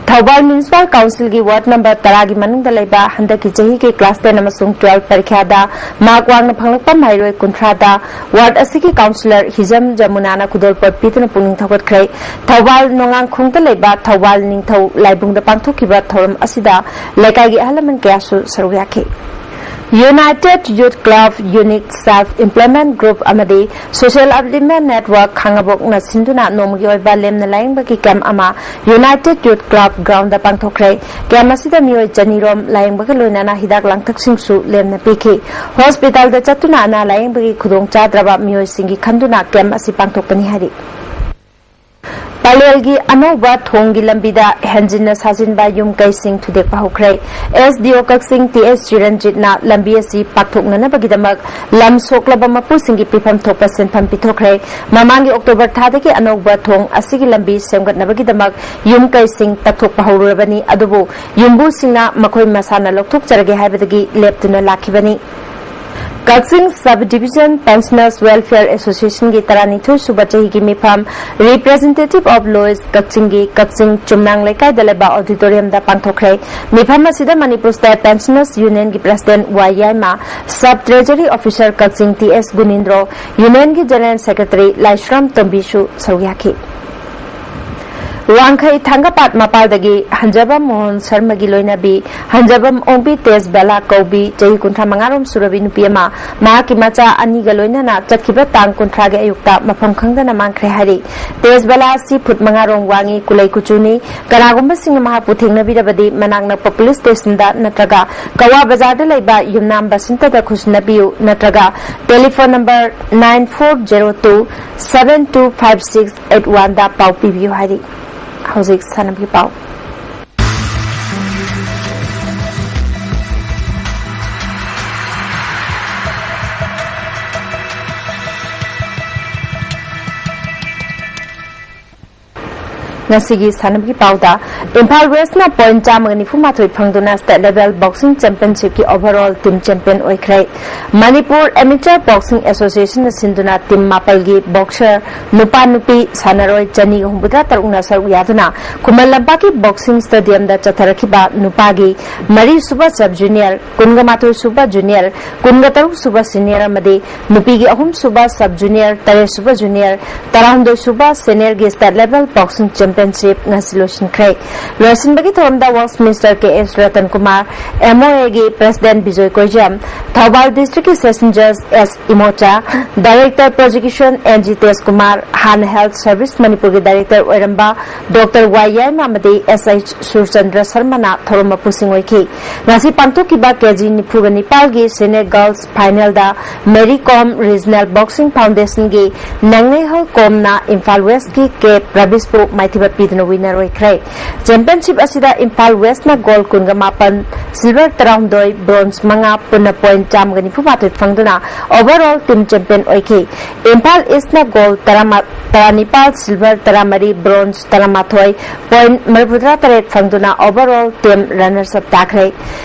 ꯊꯧꯕꯥꯜ ꯃ꯭ꯌꯨꯅꯤꯁꯤꯄꯥꯜ ꯀꯥꯎꯟꯁꯤꯜꯒꯤ ꯋꯥꯔꯗ ꯅꯝꯕꯔ ꯇꯔꯥꯒꯤ ꯃꯅꯨꯡꯗ ꯂꯩꯕ ꯍꯟꯗꯛꯀꯤ ꯆꯍꯤꯒꯤ class ten ꯑꯃꯁꯨꯡ twelve ꯄꯔꯤꯈ꯭ꯌꯥꯗ ꯃꯥꯔꯛ ꯋꯥꯡꯅ ꯐꯪꯂꯛꯄ ꯃꯍꯩꯔꯣꯏ ꯀꯨꯟꯊ꯭ꯔꯥꯗ ꯋꯥꯔꯗ ꯑꯁꯤꯒꯤ ꯀꯥꯎꯟꯁꯤꯂꯔ ꯍꯤꯖꯝ ꯖꯃꯨꯅꯥꯅ ꯈꯨꯗꯣꯜꯄꯣꯠ ꯄꯤꯗꯨꯅ ꯄꯨꯛꯅꯤꯡ ꯊꯧꯒꯠꯈ꯭ꯔꯦ꯫ ꯊꯧꯕꯥꯜ ꯅꯣꯡꯉꯥꯡꯈꯣꯡꯗ ꯂꯩꯕ ꯊꯧꯕꯥꯜ ꯅꯤꯡꯊꯧ ꯂꯥꯏꯕꯨꯡꯗ ꯄꯥꯡꯊꯣꯛꯈꯤꯕ ꯊꯧꯔꯝ ꯑꯁꯤꯗ ꯂꯩꯀꯥꯏꯒꯤ ꯑꯍꯜ ꯂꯃꯟ ꯀꯌꯥꯁꯨ ꯁꯔꯨꯛ ꯌꯥꯈꯤ꯫ United Youth Club, Unique Self Employment Group ꯑꯃꯗꯤ Social Upliftment Network ꯈꯥꯉꯕꯣꯛꯅ ꯁꯤꯟꯗꯨꯅ ꯅꯣꯡꯃꯒꯤ ꯑꯣꯏꯕ ꯂꯦꯝꯅ ꯂꯥꯌꯦꯡꯕꯒꯤ ꯀꯦꯝꯞ ꯑꯃ United Youth Club groundꯗ ꯄꯥꯡꯊꯣꯛꯈ꯭ꯔꯦ꯫ ꯀꯦꯝꯞ ꯑꯁꯤꯗ ꯃꯤꯑꯣꯏ ꯆꯅꯤ ꯔꯣꯝ ꯂꯥꯌꯦꯡꯕꯒ ꯂꯣꯏꯅꯅ ꯍꯤꯗꯥꯛ ꯂꯥꯡꯊꯛꯁꯤꯡꯁꯨ ꯂꯦꯝꯅ ꯄꯤꯈꯤ꯫ ꯍꯣꯁꯄꯤꯇꯥꯜꯗ ꯆꯠꯇꯨꯅ ꯑꯅꯥ ꯂꯥꯌꯦꯡꯕꯒꯤ ꯈꯨꯗꯣꯡꯆꯥꯗ꯭ꯔꯕ ꯃꯤꯑꯣꯏꯁꯤꯡꯒꯤ ꯈꯟꯗꯨꯅ ꯀꯦꯝꯞ ꯑꯁꯤ ꯄꯥꯡꯊꯣꯛꯄꯅꯤ ꯍꯥꯏꯔꯤ꯫ ꯄꯂꯦꯜꯒꯤ ꯑꯅꯧꯕ ꯊꯣꯡꯒꯤ ꯂꯝꯕꯤꯗ ꯍꯦꯟꯖꯤꯟꯅ ꯁꯥꯖꯤꯟꯕ ꯌꯨꯝ ꯀꯩꯁꯤꯡ ꯊꯨꯗꯦꯛꯄ ꯍꯧꯈ꯭ꯔꯦ꯫ ꯑꯦꯁ ꯗꯤ ꯑꯣ ꯀꯛꯆꯤꯡ ꯇꯤ ꯑꯦꯁ ꯆꯤꯔꯟꯖꯤꯠꯅ ꯂꯝꯕꯤ ꯑꯁꯤ ꯄꯥꯛꯊꯣꯛꯅꯅꯕꯒꯤꯗꯃꯛ ꯂꯝ ꯁꯣꯛꯂꯕ ꯃꯄꯨꯁꯤꯡꯒꯤ ꯄꯤꯐꯝ ꯊꯣꯛꯄ ꯁꯦꯟꯐꯝ ꯄꯤꯊꯣꯛꯈ꯭ꯔꯦ꯫ ꯃꯃꯥꯡꯒꯤ ꯑꯣꯛꯇꯣꯕꯔ ꯊꯥꯗꯒꯤ ꯑꯅꯧꯕ ꯊꯣꯡ ꯑꯁꯤꯒꯤ ꯂꯝꯕꯤ ꯁꯦꯝꯒꯠꯅꯕꯒꯤꯗꯃꯛ ꯌꯨꯝ ꯀꯩꯁꯤꯡ ꯄꯥꯛꯊꯣꯛꯄ ꯍꯧꯔꯨꯔꯕꯅꯤ, ꯑꯗꯨꯕꯨ ꯌꯨꯝꯕꯨꯁꯤꯡꯅ ꯃꯈꯣꯏ ꯃꯁꯥꯅ ꯂꯧꯊꯣꯛꯆꯔꯒꯦ ꯍꯥꯏꯕꯗꯒꯤ ꯂꯦꯞꯇꯨꯅ ꯂꯥꯛꯈꯤꯕꯅꯤ꯫ ꯀꯛꯆꯤꯡ Sub Division Pensioners Welfare Associationꯒꯤ ꯇꯔꯥꯅꯤꯊꯣꯏ ꯁꯨꯕ ꯆꯍꯤꯒꯤ ꯃꯤꯐꯝ Representative of Lowest ꯀꯛꯆꯤꯡꯒꯤ ꯀꯛꯆꯤꯡ ꯆꯨꯝꯅꯥꯡ ꯂꯩꯀꯥꯏꯗ ꯂꯩꯕ auditoriumꯗ ꯄꯥꯡꯊꯣꯛꯈ꯭ꯔꯦ꯫ ꯃꯤꯐꯝ ꯑꯁꯤꯗ Manipur State Pensioners Unionꯒꯤ President ꯋꯥꯏ ꯌꯥꯏꯃ, Sub Treasury Officer ꯀꯛꯆꯤꯡ ꯇꯤ ꯑꯦꯁ ꯒꯨꯅꯤꯟꯗ꯭ꯔꯣ, Unionꯒꯤ General Secretary ꯂꯥꯏꯁ꯭ꯔꯝ ꯇꯣꯝꯕꯤꯁꯨ ꯁꯔꯨꯛ ꯌꯥꯈꯤ꯫ ꯋꯥꯡꯈꯩ ꯊꯥꯡꯒꯄꯥꯠ ꯃꯄꯥꯜꯗꯒꯤ ꯍꯟꯖꯕꯝ ꯃꯣꯍꯟ ꯁꯔꯃꯒꯤ ꯂꯣꯏꯅꯕꯤ ꯍꯟꯖꯕꯝ ꯑꯣꯡꯕꯤ ꯇꯦꯖꯕꯂꯥ ꯀꯧꯕꯤ ꯆꯍꯤ ꯀꯨꯟꯊ꯭ꯔꯥ ꯃꯉꯥ ꯔꯣꯝ ꯁꯨꯔꯕꯤ ꯅꯨꯄꯤ ꯑꯃ ꯃꯍꯥꯛꯀꯤ ꯃꯆꯥ ꯑꯅꯤꯒ ꯂꯣꯏꯅꯅ ꯆꯠꯈꯤꯕ ꯇꯥꯡ ꯀꯨꯟꯊ꯭ꯔꯥꯒꯤ ꯑꯌꯨꯛꯇ ꯃꯐꯝ ꯈꯪꯗꯅ ꯃꯥꯡꯈ꯭ꯔꯦ ꯍꯥꯏꯔꯤ꯫ ꯇꯦꯖꯕꯂꯥ ꯑꯁꯤ ꯐꯨꯠ ꯃꯉꯥ ꯔꯣꯝ ꯋꯥꯡꯉꯤ, ꯀꯨꯂꯩ ꯀꯨꯆꯨꯅꯤ꯫ ꯀꯅꯥꯒꯨꯝꯕꯁꯤꯡꯅ ꯃꯍꯥꯛꯄꯨ ꯊꯦꯡꯅꯕꯤꯔꯕꯗꯤ ꯃꯅꯥꯛ ꯅꯛꯄ ꯄꯨꯂꯤꯁ ꯁ꯭ꯇꯦꯁꯟꯗ ꯅꯠꯇ꯭ꯔꯒ ꯀꯋꯥ ꯕꯖꯥꯔꯗ ꯂꯩꯕ ꯌꯨꯝꯅꯥꯝ ꯕꯁꯟꯇꯗ ꯈꯨꯠꯁꯤꯟꯅꯕꯤꯌꯨ ꯅꯠꯇ꯭ꯔꯒ telephone number nine four zero two seven two five six eight one ꯗ ꯄꯥꯎ ꯄꯤꯕꯤꯌꯨ ꯍꯥꯏꯔꯤ꯫ ꯍꯧꯖꯤꯛ ꯁꯥꯟꯅꯕꯒꯤ ꯄꯥꯎ꯫ ꯉꯁꯤꯒꯤ ꯁꯥꯟꯅꯕꯒꯤ ꯄꯥꯎꯗ, ꯏꯝꯐꯥꯜ ꯋꯦꯁꯅ ꯄꯣꯏꯟ ꯆꯥꯝꯃꯒ ꯅꯤꯐꯨ ꯃꯥꯊꯣꯏ ꯐꯪꯗꯨꯅ ꯁ꯭ꯇꯦꯠ ꯂꯦꯚꯦꯜ ꯕꯣꯛꯁꯤꯡ ꯆꯦꯝꯄꯤꯌꯟꯁꯤꯞꯀꯤ ꯑꯣꯚꯔꯑꯣꯜ ꯇꯤꯝ ꯆꯦꯝꯄꯤꯌꯟ ꯑꯣꯏꯈ꯭ꯔꯦ꯫ ꯃꯅꯤꯄꯨꯔ ꯑꯦꯃꯦꯆꯔ ꯕꯣꯛꯁꯤꯡ ꯑꯦꯁꯣꯁꯤꯌꯦꯁꯟꯅ ꯁꯤꯟꯗꯨꯅ ꯇꯤꯝ ꯃꯥꯄꯜꯒꯤ ꯕꯣꯛꯁꯔ ꯅꯨꯄꯥ ꯅꯨꯄꯤ ꯁꯥꯟꯅꯔꯣꯏ ꯆꯅꯤꯒ ꯍꯨꯝꯐꯨꯇꯔꯥ ꯇꯔꯨꯛꯅ ꯁꯔꯨꯛ ꯌꯥꯗꯨꯅ ꯈꯨꯃꯟ ꯂꯝꯄꯥꯛꯀꯤ ꯕꯣꯛꯁꯤꯡ ꯁ꯭ꯇꯦꯗꯤꯌꯝꯗ ꯆꯠꯊꯔꯛꯈꯤꯕ ꯅꯨꯄꯥꯒꯤ ꯃꯔꯤ ꯁꯨꯕ ꯁꯕ ꯖꯨꯅꯤꯌꯔ, ꯀꯨꯟꯒ ꯃꯥꯊꯣꯏ ꯁꯨꯕ ꯖꯨꯅꯤꯌꯔ, ꯀꯨꯟꯒ ꯇꯔꯨꯛ ꯁꯨꯕ ꯁꯤꯅꯤꯌꯔ ꯑꯃꯗꯤ ꯅꯨꯄꯤꯒꯤ ꯑꯍꯨꯝ ꯁꯨꯕ ꯁꯕ ꯖꯨꯅꯤꯌꯔ, ꯇꯔꯦꯠ ꯁꯨꯕ ꯖꯨꯅꯤꯌꯔ, ꯇꯔꯥꯍꯨꯝꯗꯣꯏ ꯁꯨꯕ ꯁꯦꯅꯤꯌꯔꯒꯤ ꯁ꯭ꯇꯦꯠ ꯂꯦꯚꯦꯜ ꯕꯣꯛꯁꯤꯡ ꯆꯦꯝꯄꯤꯌꯟꯁꯤꯞ ꯉꯁꯤ ꯂꯣꯏꯁꯤꯟꯈ꯭ꯔꯦ꯫ ꯂꯣꯏꯁꯤꯟꯕꯒꯤ ꯊꯧꯔꯝꯗ works minister K S Ratan Kumar, M O ꯑꯦꯒꯤ ꯄ꯭ꯔꯁꯤꯗꯦꯟ ꯕꯤꯖꯣꯏ ꯀꯣꯏꯖꯝ, ꯊꯧꯕꯥꯜ ꯗꯤꯁꯇ꯭ꯔꯤꯛꯀꯤ ꯁꯦꯁꯟ ꯖꯖ S Imocha, director prosecution N G Tej Kumar, ꯍꯥꯟꯅ ꯍꯦꯜꯊ ꯁꯔꯚꯤꯁ ꯃꯅꯤꯄꯨꯔꯒꯤ ꯗꯥꯏꯔꯦꯛꯇꯔ ꯑꯣꯏꯔꯝꯕ ꯗꯣꯛꯇꯔ ꯋꯥꯏ ꯌꯥꯏꯃ ꯑꯃꯗꯤ ꯑꯦꯁ ꯑꯩꯆ ꯁꯨꯔꯆꯟꯗ꯭ꯔ ꯁꯔꯃꯅ ꯊꯧꯔꯝ ꯃꯄꯨꯁꯤꯡ ꯑꯣꯏꯈꯤ꯫ ꯉꯁꯤ ꯄꯥꯡꯊꯣꯛꯈꯤꯕ ꯀꯦ ꯖꯤ ꯅꯤꯐꯨꯒ ꯅꯤꯄꯥꯜꯒꯤ ꯁꯦꯅꯤꯌꯔ ꯒꯔꯜꯁ ꯐꯥꯏꯅꯦꯜꯗ ꯃꯦꯔꯤ ꯀꯣꯝ ꯔꯤꯖꯅꯦꯜ ꯕꯣꯛꯁꯤꯡ ꯐꯥꯎꯟꯗꯦꯁꯟꯒꯤ ꯅꯦꯡꯅꯩꯍꯜ ꯀꯣꯝꯅ ꯏꯝꯐꯥꯜ ꯋꯦꯁꯀꯤ ꯀꯦ ꯄ꯭ꯔꯕꯤꯁꯄꯨ ꯃꯥꯏꯊꯤꯕ ꯄꯤꯗꯨꯅ ꯋꯤꯅꯔ ꯑꯣꯏꯈ꯭ꯔꯦ꯫ ꯆꯦꯝꯄꯤꯌꯟꯁꯤꯞ ꯑꯁꯤꯗ ꯏꯝꯐꯥꯜ ꯋꯦꯁꯅ ꯒꯣꯜ ꯀꯨꯟꯒ ꯃꯥꯄꯟ, ꯁꯤꯜꯚꯔ ꯇꯔꯥꯍꯨꯝꯗꯣꯏ, ꯕ꯭ꯔꯣꯟꯖ ꯃꯉꯥ, ꯄꯨꯟꯅ ꯄꯣꯏꯟ ꯆꯥꯝꯃꯒ ꯅꯤꯐꯨ ꯃꯥꯊꯣꯏ ꯐꯪꯗꯨꯅ ꯑꯣꯚꯔꯑꯣꯜ ꯇꯤꯝ ꯆꯦꯝꯄꯤꯌꯟ ꯑꯣꯏꯈꯤ꯫ ꯏꯝꯐꯥꯜ ꯏꯁꯅ ꯒꯣꯜ ꯇꯔꯥꯃꯥ-, ꯇꯔꯥꯅꯤꯄꯥꯜ, ꯁꯤꯜꯚꯔ ꯇꯔꯥꯃꯔꯤ, ꯕ꯭ꯔꯣꯟꯖ ꯇꯔꯥꯃꯥꯊꯣꯏ, ꯄꯣꯏꯟ ꯃꯔꯤꯐꯨꯇꯔꯥ ꯇꯔꯦꯠ ꯐꯪꯗꯨꯅ ꯑꯣꯚꯔꯑꯣꯜ ꯇꯤꯝ ꯔꯟꯅꯔꯁ ꯑꯞ ꯇꯥꯈ꯭ꯔꯦ꯫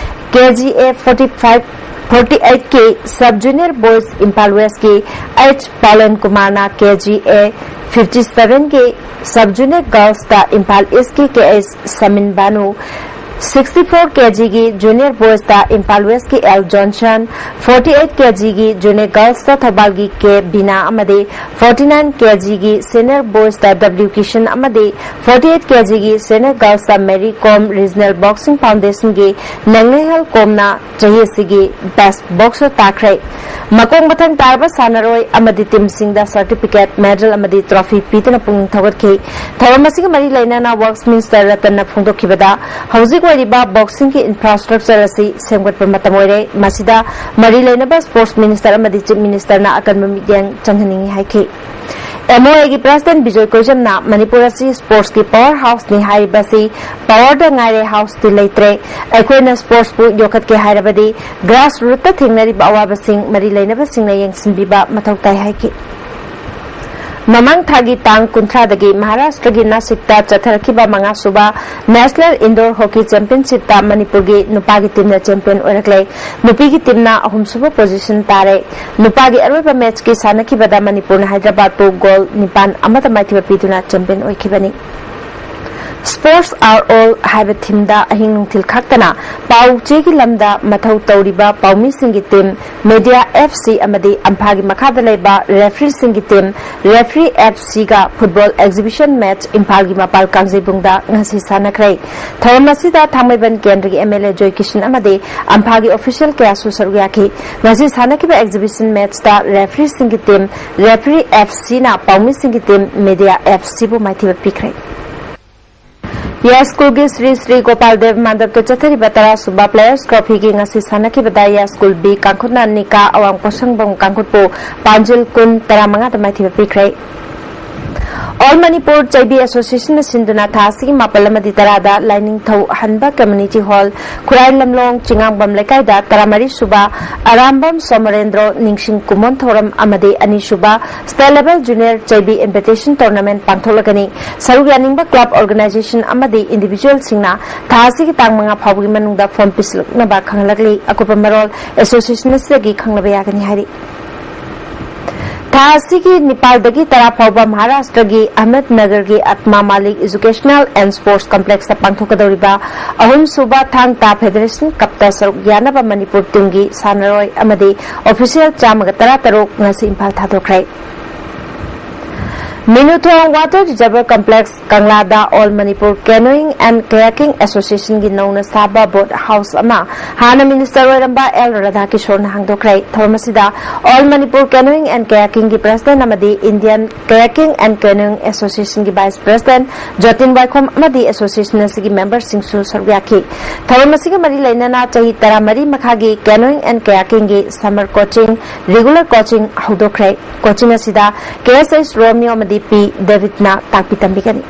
K G A forty five, forty ꯑꯩꯠꯀꯤ ꯁꯕ ꯖꯨꯅꯤꯌꯔ ꯕꯣꯏꯁ ꯏꯝꯐꯥꯜ ꯋꯦꯁꯀꯤ ꯑꯩꯆ ꯄꯥꯂꯦꯟ ꯀꯨꯃꯥꯔꯅ, ꯀꯦ ꯖꯤ ꯑꯦ ꯐꯤꯐꯇꯤ ꯁꯚꯦꯟꯒꯤ ꯁꯕ ꯖꯨꯅꯤꯌꯔ ꯒꯔꯜꯁꯇ ꯏꯝꯐꯥꯜ ꯏꯁꯀꯤ K H Samin Banu, sixty four K ꯖꯤꯒꯤ ꯖꯨꯅꯤꯌꯔ ꯕꯣꯏꯁꯇ ꯏꯝꯐꯥꯜ ꯋꯦꯁꯀꯤ L Johnson, forty eight kg ꯒꯤ Junior Girls ꯇ ꯊꯧꯕꯥꯜꯒꯤ ꯀꯦ ꯕꯤꯅꯥ ꯑꯃꯗꯤ forty nine kg ꯒꯤ Senior Boys ꯇ W ꯀꯤꯁꯟ ꯑꯃꯗꯤ forty eight kg ꯒꯤ Senior Girls ꯇ ꯃꯦꯔꯤ ꯀꯣꯝ Regional Boxing Foundation ꯒꯤ ꯅꯦꯡꯅꯩꯍꯦꯜ ꯀꯣꯝꯅ ꯆꯍꯤ ꯑꯁꯤꯒꯤ Best Boxer ꯇꯥꯈ꯭ꯔꯦ꯫ ꯃꯀꯣꯛ ꯃꯊꯪ ꯇꯥꯔꯕ ꯁꯥꯟꯅꯔꯣꯏ ꯑꯃꯗꯤ team ꯁꯤꯡꯗ certificate, medal ꯑꯃꯗꯤ trophy ꯄꯤꯗꯨꯅ ꯄꯨꯛꯅꯤꯡ ꯊꯧꯒꯠꯈꯤ꯫ ꯊꯧꯔꯝ ꯑꯁꯤꯒ ꯃꯔꯤ ꯂꯩꯅꯅ Works Minister ꯔꯇꯟꯅ ꯐꯣꯡꯗꯣꯛꯈꯤꯕꯗ, ꯍꯧꯖꯤꯛ ꯑꯣꯏꯔꯤꯕ boxing ꯒꯤ infrastructure ꯑꯁꯤ ꯁꯦꯝꯒꯠꯄ ꯃꯇꯝ ꯑꯣꯏꯔꯦ꯫ ꯃꯁꯤꯗ ꯃꯔꯤ ꯂꯩꯅꯕ Sports Minister ꯑꯃꯗꯤ Chief Minister ꯅ ꯑꯀꯟꯕ ꯃꯤꯠꯌꯦꯡ ꯆꯪꯍꯟꯅꯤꯡꯏ ꯍꯥꯏꯈꯤ꯫ M O A ꯒꯤ President ꯕꯤꯖꯣꯏ ꯀꯣꯏꯖꯝꯅ ꯃꯅꯤꯄꯨꯔ ꯑꯁꯤ sports ꯀꯤ power house ꯅꯤ ꯍꯥꯏꯔꯤꯕ ꯑꯁꯤ power ꯗ ꯉꯥꯏꯔꯦ, house ꯇꯤ ꯂꯩꯇ꯭ꯔꯦ꯫ ꯑꯩꯈꯣꯏꯅ sports ꯄꯨ ꯌꯣꯛꯈꯠꯀꯦ ꯍꯥꯏꯔꯕꯗꯤ grassroot ꯇ ꯊꯦꯡꯅꯔꯤꯕ ꯑꯋꯥꯕꯁꯤꯡ ꯃꯔꯤ ꯂꯩꯅꯕꯁꯤꯡꯅ ꯌꯦꯡꯁꯤꯟꯕꯤꯕ ꯃꯊꯧ ꯇꯥꯏ ꯍꯥꯏꯈꯤ꯫ ꯃꯃꯥꯡ ꯊꯥꯒꯤ ꯇꯥꯡ ꯀꯨꯟꯊ꯭ꯔꯥꯗꯒꯤ ꯃꯍꯥꯔꯥꯁꯇ꯭ꯔꯒꯤ ꯅꯥꯁꯤꯛꯇ ꯆꯠꯊꯔꯛꯈꯤꯕ ꯃꯉꯥꯁꯨꯕ National Indoor Hockey Championship ꯇ ꯃꯅꯤꯄꯨꯔꯒꯤ ꯅꯨꯄꯥꯒꯤ team ꯅ champion ꯑꯣꯏꯔꯛꯂꯦ꯫ ꯅꯨꯄꯤꯒꯤ team ꯅ ꯑꯍꯨꯝꯁꯨꯕ position ꯇꯥꯔꯦ꯫ ꯅꯨꯄꯥꯒꯤ ꯑꯔꯣꯏꯕ match ꯀꯤ ꯁꯥꯟꯅꯈꯤꯕꯗ ꯃꯅꯤꯄꯨꯔꯅ ꯍꯥꯏꯗ꯭ꯔꯕꯥꯗꯄꯨ goal ꯅꯤꯄꯥꯟ ꯑꯃꯗ ꯃꯥꯏꯊꯤꯕ ꯄꯤꯗꯨꯅ champion ꯑꯣꯏꯈꯤꯕꯅꯤ꯫ Sports are all ꯍꯥꯏꯕ theme ꯗ ꯑꯍꯤꯡ ꯅꯨꯡꯊꯤꯜ ꯈꯥꯛꯇꯅ ꯄꯥꯎ ꯆꯦꯒꯤ ꯂꯝꯗ ꯃꯊꯧ ꯇꯧꯔꯤꯕ ꯄꯥꯎꯃꯤꯁꯤꯡꯒꯤ team, Media F C ꯑꯃꯗꯤ ꯑꯝꯐꯥꯒꯤ ꯃꯈꯥꯗ ꯂꯩꯕ referee ꯁꯤꯡꯒꯤ team, Referee F C ꯒ football exhibition match ꯏꯝꯐꯥꯜꯒꯤ ꯃꯄꯥꯜ ꯀꯥꯡꯖꯩꯕꯨꯡꯗ ꯉꯁꯤ ꯁꯥꯟꯅꯈ꯭ꯔꯦ꯫ ꯊꯧꯔꯝ ꯑꯁꯤꯗ ꯊꯥꯡꯃꯩꯕꯟ ꯀꯦꯟꯗ꯭ꯔꯒꯤ M L A ꯖꯣꯏ ꯀꯤꯁꯟ ꯑꯃꯗꯤ ꯑꯝꯐꯥꯒꯤ official ꯀꯌꯥꯁꯨ ꯁꯔꯨꯛ ꯌꯥꯈꯤ꯫ ꯉꯁꯤ ꯁꯥꯟꯅꯈꯤꯕ exhibition match ꯇ referee ꯁꯤꯡꯒꯤ team, Referee F C ꯅ ꯄꯥꯎꯃꯤꯁꯤꯡꯒꯤ team, Media F C ꯕꯨ ꯃꯥꯏꯊꯤꯕ ꯄꯤꯈ꯭ꯔꯦ꯫ ꯌꯥꯏꯁ꯭ꯀꯨꯜꯒꯤ ꯁ꯭ꯔꯤ ꯁ꯭ꯔꯤ ꯒꯣꯄꯥꯜ ꯗꯦꯕ ꯃꯥꯟꯗꯞꯇ ꯆꯠꯊꯔꯤꯕ ꯇꯔꯥꯁꯨꯕ Players Trophy ꯒꯤ ꯉꯁꯤ ꯁꯥꯟꯅꯈꯤꯕꯗ ꯌꯥꯏꯁ꯭ꯀꯨꯜ B ꯀꯥꯡꯈꯨꯠꯅ ꯅꯤꯀꯥ ꯑꯋꯥꯡ ꯄꯣꯠꯁꯪꯕꯝ ꯀꯥꯡꯈꯨꯠꯄꯨ ꯄꯥꯟꯖꯤꯜ ꯀꯨꯟ, ꯇꯔꯥꯃꯉꯥꯗ ꯃꯥꯏꯊꯤꯕ ꯄꯤꯈ꯭ꯔꯦ꯫ All Manipur ꯆꯩꯕꯤ Association ꯅ ꯁꯤꯟꯗꯨꯅ ꯊꯥ ꯑꯁꯤꯒꯤ ꯃꯥꯄꯜ ꯑꯃꯗꯤ ꯇꯔꯥꯗ ꯂꯥꯏꯅꯤꯡꯊꯧ ꯍꯟꯕ Community Hall, ꯈꯨꯔꯥꯏ ꯂꯝꯂꯣꯡ ꯆꯤꯉꯥꯡꯕꯝ ꯂꯩꯀꯥꯏꯗ ꯇꯔꯥꯃꯔꯤ ꯁꯨꯕ ꯑꯔꯥꯝꯕꯝ ꯁꯣꯃꯔꯦꯟꯗ꯭ꯔꯣ ꯅꯤꯡꯁꯤꯡ ꯀꯨꯝꯑꯣꯟ ꯊꯧꯔꯝ ꯑꯃꯗꯤ ꯑꯅꯤꯁꯨꯕ State Level Junior ꯆꯩꯕꯤ Invitation Tournament ꯄꯥꯡꯊꯣꯛꯂꯒꯅꯤ꯫ ꯁꯔꯨꯛ ꯌꯥꯅꯤꯡꯕ club, organization ꯑꯃꯗꯤ individual ꯁꯤꯡꯅ ꯊꯥ ꯑꯁꯤꯒꯤ ꯇꯥꯡ ꯃꯉꯥ ꯐꯥꯎꯕꯒꯤ ꯃꯅꯨꯡꯗ form ꯄꯤꯁꯤꯜꯂꯛꯅꯕ ꯈꯪꯍꯜꯂꯛꯂꯤ꯫ ꯑꯀꯨꯞꯄ ꯃꯔꯣꯜ association ꯑꯁꯤꯗꯒꯤ ꯈꯪꯅꯕ ꯌꯥꯒꯅꯤ ꯍꯥꯏꯔꯤ꯫ ꯊꯥ ꯑꯁꯤꯒꯤ ꯅꯤꯄꯥꯜꯗꯒꯤ ꯇꯔꯥ ꯐꯥꯎꯕ ꯃꯍꯥꯔꯥꯁꯇ꯭ꯔꯒꯤ ꯑꯍꯃꯗꯅꯒꯔꯒꯤ ꯑꯇꯃꯥ ꯃꯥꯂꯤꯛ Educational and Sports Complexꯇ ꯄꯥꯡꯊꯣꯛꯀꯗꯧꯔꯤꯕ ꯑꯍꯨꯝꯁꯨꯕ ꯊꯥꯡ ꯇꯥ Federation Cupꯇ ꯁꯔꯨꯛ ꯌꯥꯅꯕ ꯃꯅꯤꯄꯨꯔ teamꯒꯤ ꯁꯥꯟꯅꯔꯣꯏ ꯑꯃꯗꯤ official ꯆꯥꯝꯃꯒ ꯇꯔꯥ ꯇꯔꯨꯛ ꯉꯁꯤ ꯏꯝꯐꯥꯜ ꯊꯥꯗꯣꯛꯈ꯭ꯔꯦ꯫ ꯃꯤꯅꯨꯊꯣꯡ Water Reservoir Complex ꯀꯪꯂꯥꯗ All Manipur Canoeing and Kayaking Associationꯒꯤ ꯅꯧꯅ ꯁꯥꯕ boat house ꯑꯃ ꯍꯥꯟꯅ minister ꯑꯣꯏꯔꯝꯕ ꯑꯦꯜ ꯔꯥꯙꯥꯀꯤꯁꯣꯔꯅ ꯍꯥꯡꯗꯣꯛꯈ꯭ꯔꯦ꯫ ꯊꯧꯔꯝ ꯑꯁꯤꯗ All Manipur Canoeing and Kayakingꯒꯤ president ꯑꯃꯗꯤ Indian Kayaking and Canoeing Associationꯒꯤ vice president ꯖꯣꯇꯤꯟ ꯋꯥꯏꯈꯣꯝ ꯑꯃꯗꯤ association ꯑꯁꯤꯒꯤ memberꯁꯤꯡꯁꯨ ꯁꯔꯨꯛ ꯌꯥꯈꯤ꯫ ꯊꯧꯔꯝ ꯑꯁꯤꯒ ꯃꯔꯤ ꯂꯩꯅꯅ ꯆꯍꯤ ꯇꯔꯥꯃꯔꯤ ꯃꯈꯥꯒꯤ Canoeing and Kayakingꯒꯤ summer coaching, regular coaching ꯍꯧꯗꯣꯛꯈ꯭ꯔꯦ꯫ Coaching ꯑꯁꯤꯗ ꯀꯦ ꯑꯦꯁ ꯑꯩꯆ ꯔꯣꯃꯤꯌꯣ ꯑꯃꯗꯤ ꯄꯤ ꯗꯦꯕꯤꯠꯅ ꯇꯥꯛꯄꯤ ꯇꯝꯕꯤꯒꯅꯤ꯫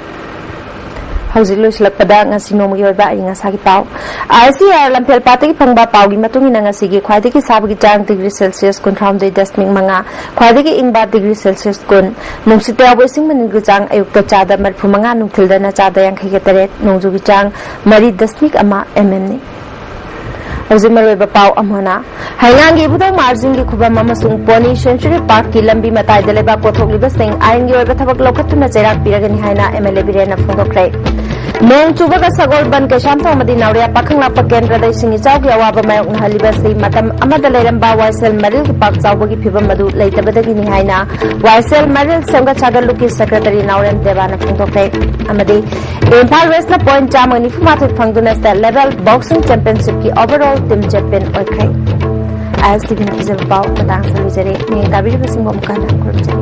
ꯍꯧꯖꯤꯛ ꯂꯣꯏꯁꯤꯜꯂꯛꯄꯗ ꯉꯁꯤ ꯅꯣꯡꯃꯒꯤ ꯑꯣꯏꯕ ꯑꯏꯪ ꯑꯁꯥꯒꯤ ꯄꯥꯎ꯫ ꯑꯥꯏ ꯑꯦꯁ ꯏ ꯑꯥꯔ ꯂꯝꯐꯦꯜ ꯄꯥꯠꯇꯒꯤ ꯐꯪꯕ ꯄꯥꯎꯒꯤ ꯃꯇꯨꯡ ꯏꯟꯅ ꯉꯁꯤꯒꯤ ꯈ꯭ꯋꯥꯏꯗꯒꯤ ꯁꯥꯕꯒꯤ ꯆꯥꯡ degree Celsius ꯀꯨꯟꯊ꯭ꯔꯥꯍꯨꯝꯗꯣꯏ ꯗꯁꯃꯤꯛ ꯃꯉꯥ, ꯈ꯭ꯋꯥꯏꯗꯒꯤ ꯏꯪꯕ degree Celsius ꯀꯨꯟ, ꯅꯨꯡꯁꯤꯠꯇ ꯌꯥꯎꯕ ꯏꯁꯤꯡ ꯃꯅꯤꯜꯒꯤ ꯆꯥꯡ ꯑꯌꯨꯛꯇ ꯆꯥꯗ ꯃꯔꯤꯐꯨ ꯃꯉꯥ, ꯅꯨꯡꯊꯤꯜꯗꯅ ꯆꯥꯗ ꯌꯥꯡꯈꯩꯒ ꯇꯔꯦꯠ, ꯅꯣꯡꯖꯨꯒꯤ ꯆꯥꯡ ꯃꯔꯤ ꯗꯁꯃꯤꯛ ꯑꯃ mm ꯅꯤ꯫ ꯍꯧꯖꯤꯛ ꯃꯔꯨꯑꯣꯏꯕ ꯄꯥꯎ ꯑꯃꯅ, ꯍꯩꯉꯥꯡꯒꯤ ꯏꯕꯨꯙꯧ ꯃꯥꯔꯖꯤꯡꯒꯤ ꯈꯨꯕꯝ ꯑꯃꯁꯨꯡ Pony Sanctuary Parkꯀꯤ ꯂꯝꯕꯤ ꯃꯇꯥꯏꯗ ꯂꯩꯕ ꯀꯣꯊꯣꯛꯂꯤꯕꯁꯤꯡ ꯑꯥꯏꯟꯒꯤ ꯑꯣꯏꯕ ꯊꯕꯛ ꯂꯧꯈꯠꯇꯨꯅ ꯆꯩꯔꯥꯛ ꯄꯤꯔꯒꯅꯤ ꯍꯥꯏꯅ ꯑꯦꯝ ꯑꯦꯜ ꯑꯦ ꯕꯤꯔꯦꯟꯅ ꯐꯣꯡꯗꯣꯛꯈ꯭ꯔꯦ꯫ ꯅꯣꯡ ꯆꯨꯕꯒ ꯁꯒꯣꯜꯕꯟ, ꯀꯩꯁꯥꯝꯊꯣꯡ ꯑꯃꯗꯤ ꯅꯥꯎꯔꯦꯝ ꯄꯥꯈꯪꯂꯥꯛꯄ ꯀꯦꯟꯗ꯭ꯔꯗ ꯏꯁꯤꯡ ꯏꯆꯥꯎꯒꯤ ꯑꯋꯥꯕ ꯃꯥꯌꯣꯛꯅꯍꯜꯂꯤꯕꯁꯤ ꯃꯇꯝ ꯑꯃꯗ ꯂꯩꯔꯝꯕ ꯋꯥꯏꯁꯦꯜ ꯃꯔꯤꯜꯒꯤ ꯄꯥꯛ ꯆꯥꯎꯕꯒꯤ ꯐꯤꯕꯝ ꯑꯗꯨ ꯂꯩꯇꯕꯗꯒꯤꯅꯤ ꯍꯥꯏꯅ ꯋꯥꯏꯁꯦꯜ ꯃꯔꯤꯜ ꯁꯦꯝꯒꯠ ꯁꯥꯒꯠꯂꯨꯞꯀꯤ secretary ꯅꯥꯎꯔꯦꯝ ꯗꯦꯕꯥꯅ ꯐꯣꯡꯗꯣꯛꯈ꯭ꯔꯦ꯫ ꯑꯃꯗꯤ ꯏꯝꯐꯥꯜ Westꯅ point ꯆꯥꯝꯃ ꯅꯤꯐꯨ ꯃꯥꯊꯣꯏ ꯐꯪꯗꯨꯅ state level boxing championshipꯀꯤ overall team champion ꯑꯣꯏꯈ꯭ꯔꯦ꯫ ꯑꯥꯏ ꯑꯦꯁ ꯇꯤ ꯚꯤꯅ ꯄꯤꯖꯕ ꯄꯥꯎ ꯃꯇꯥꯡ ꯑꯁꯤꯗ ꯂꯣꯏꯖꯔꯦ꯫ ꯃꯤꯠꯌꯦꯡ ꯇꯥꯕꯤꯔꯤꯕꯁꯤꯡꯕꯨ ꯑꯃꯨꯛ ꯍꯟꯅ ꯈꯨꯔꯨꯝꯖꯔꯤ꯫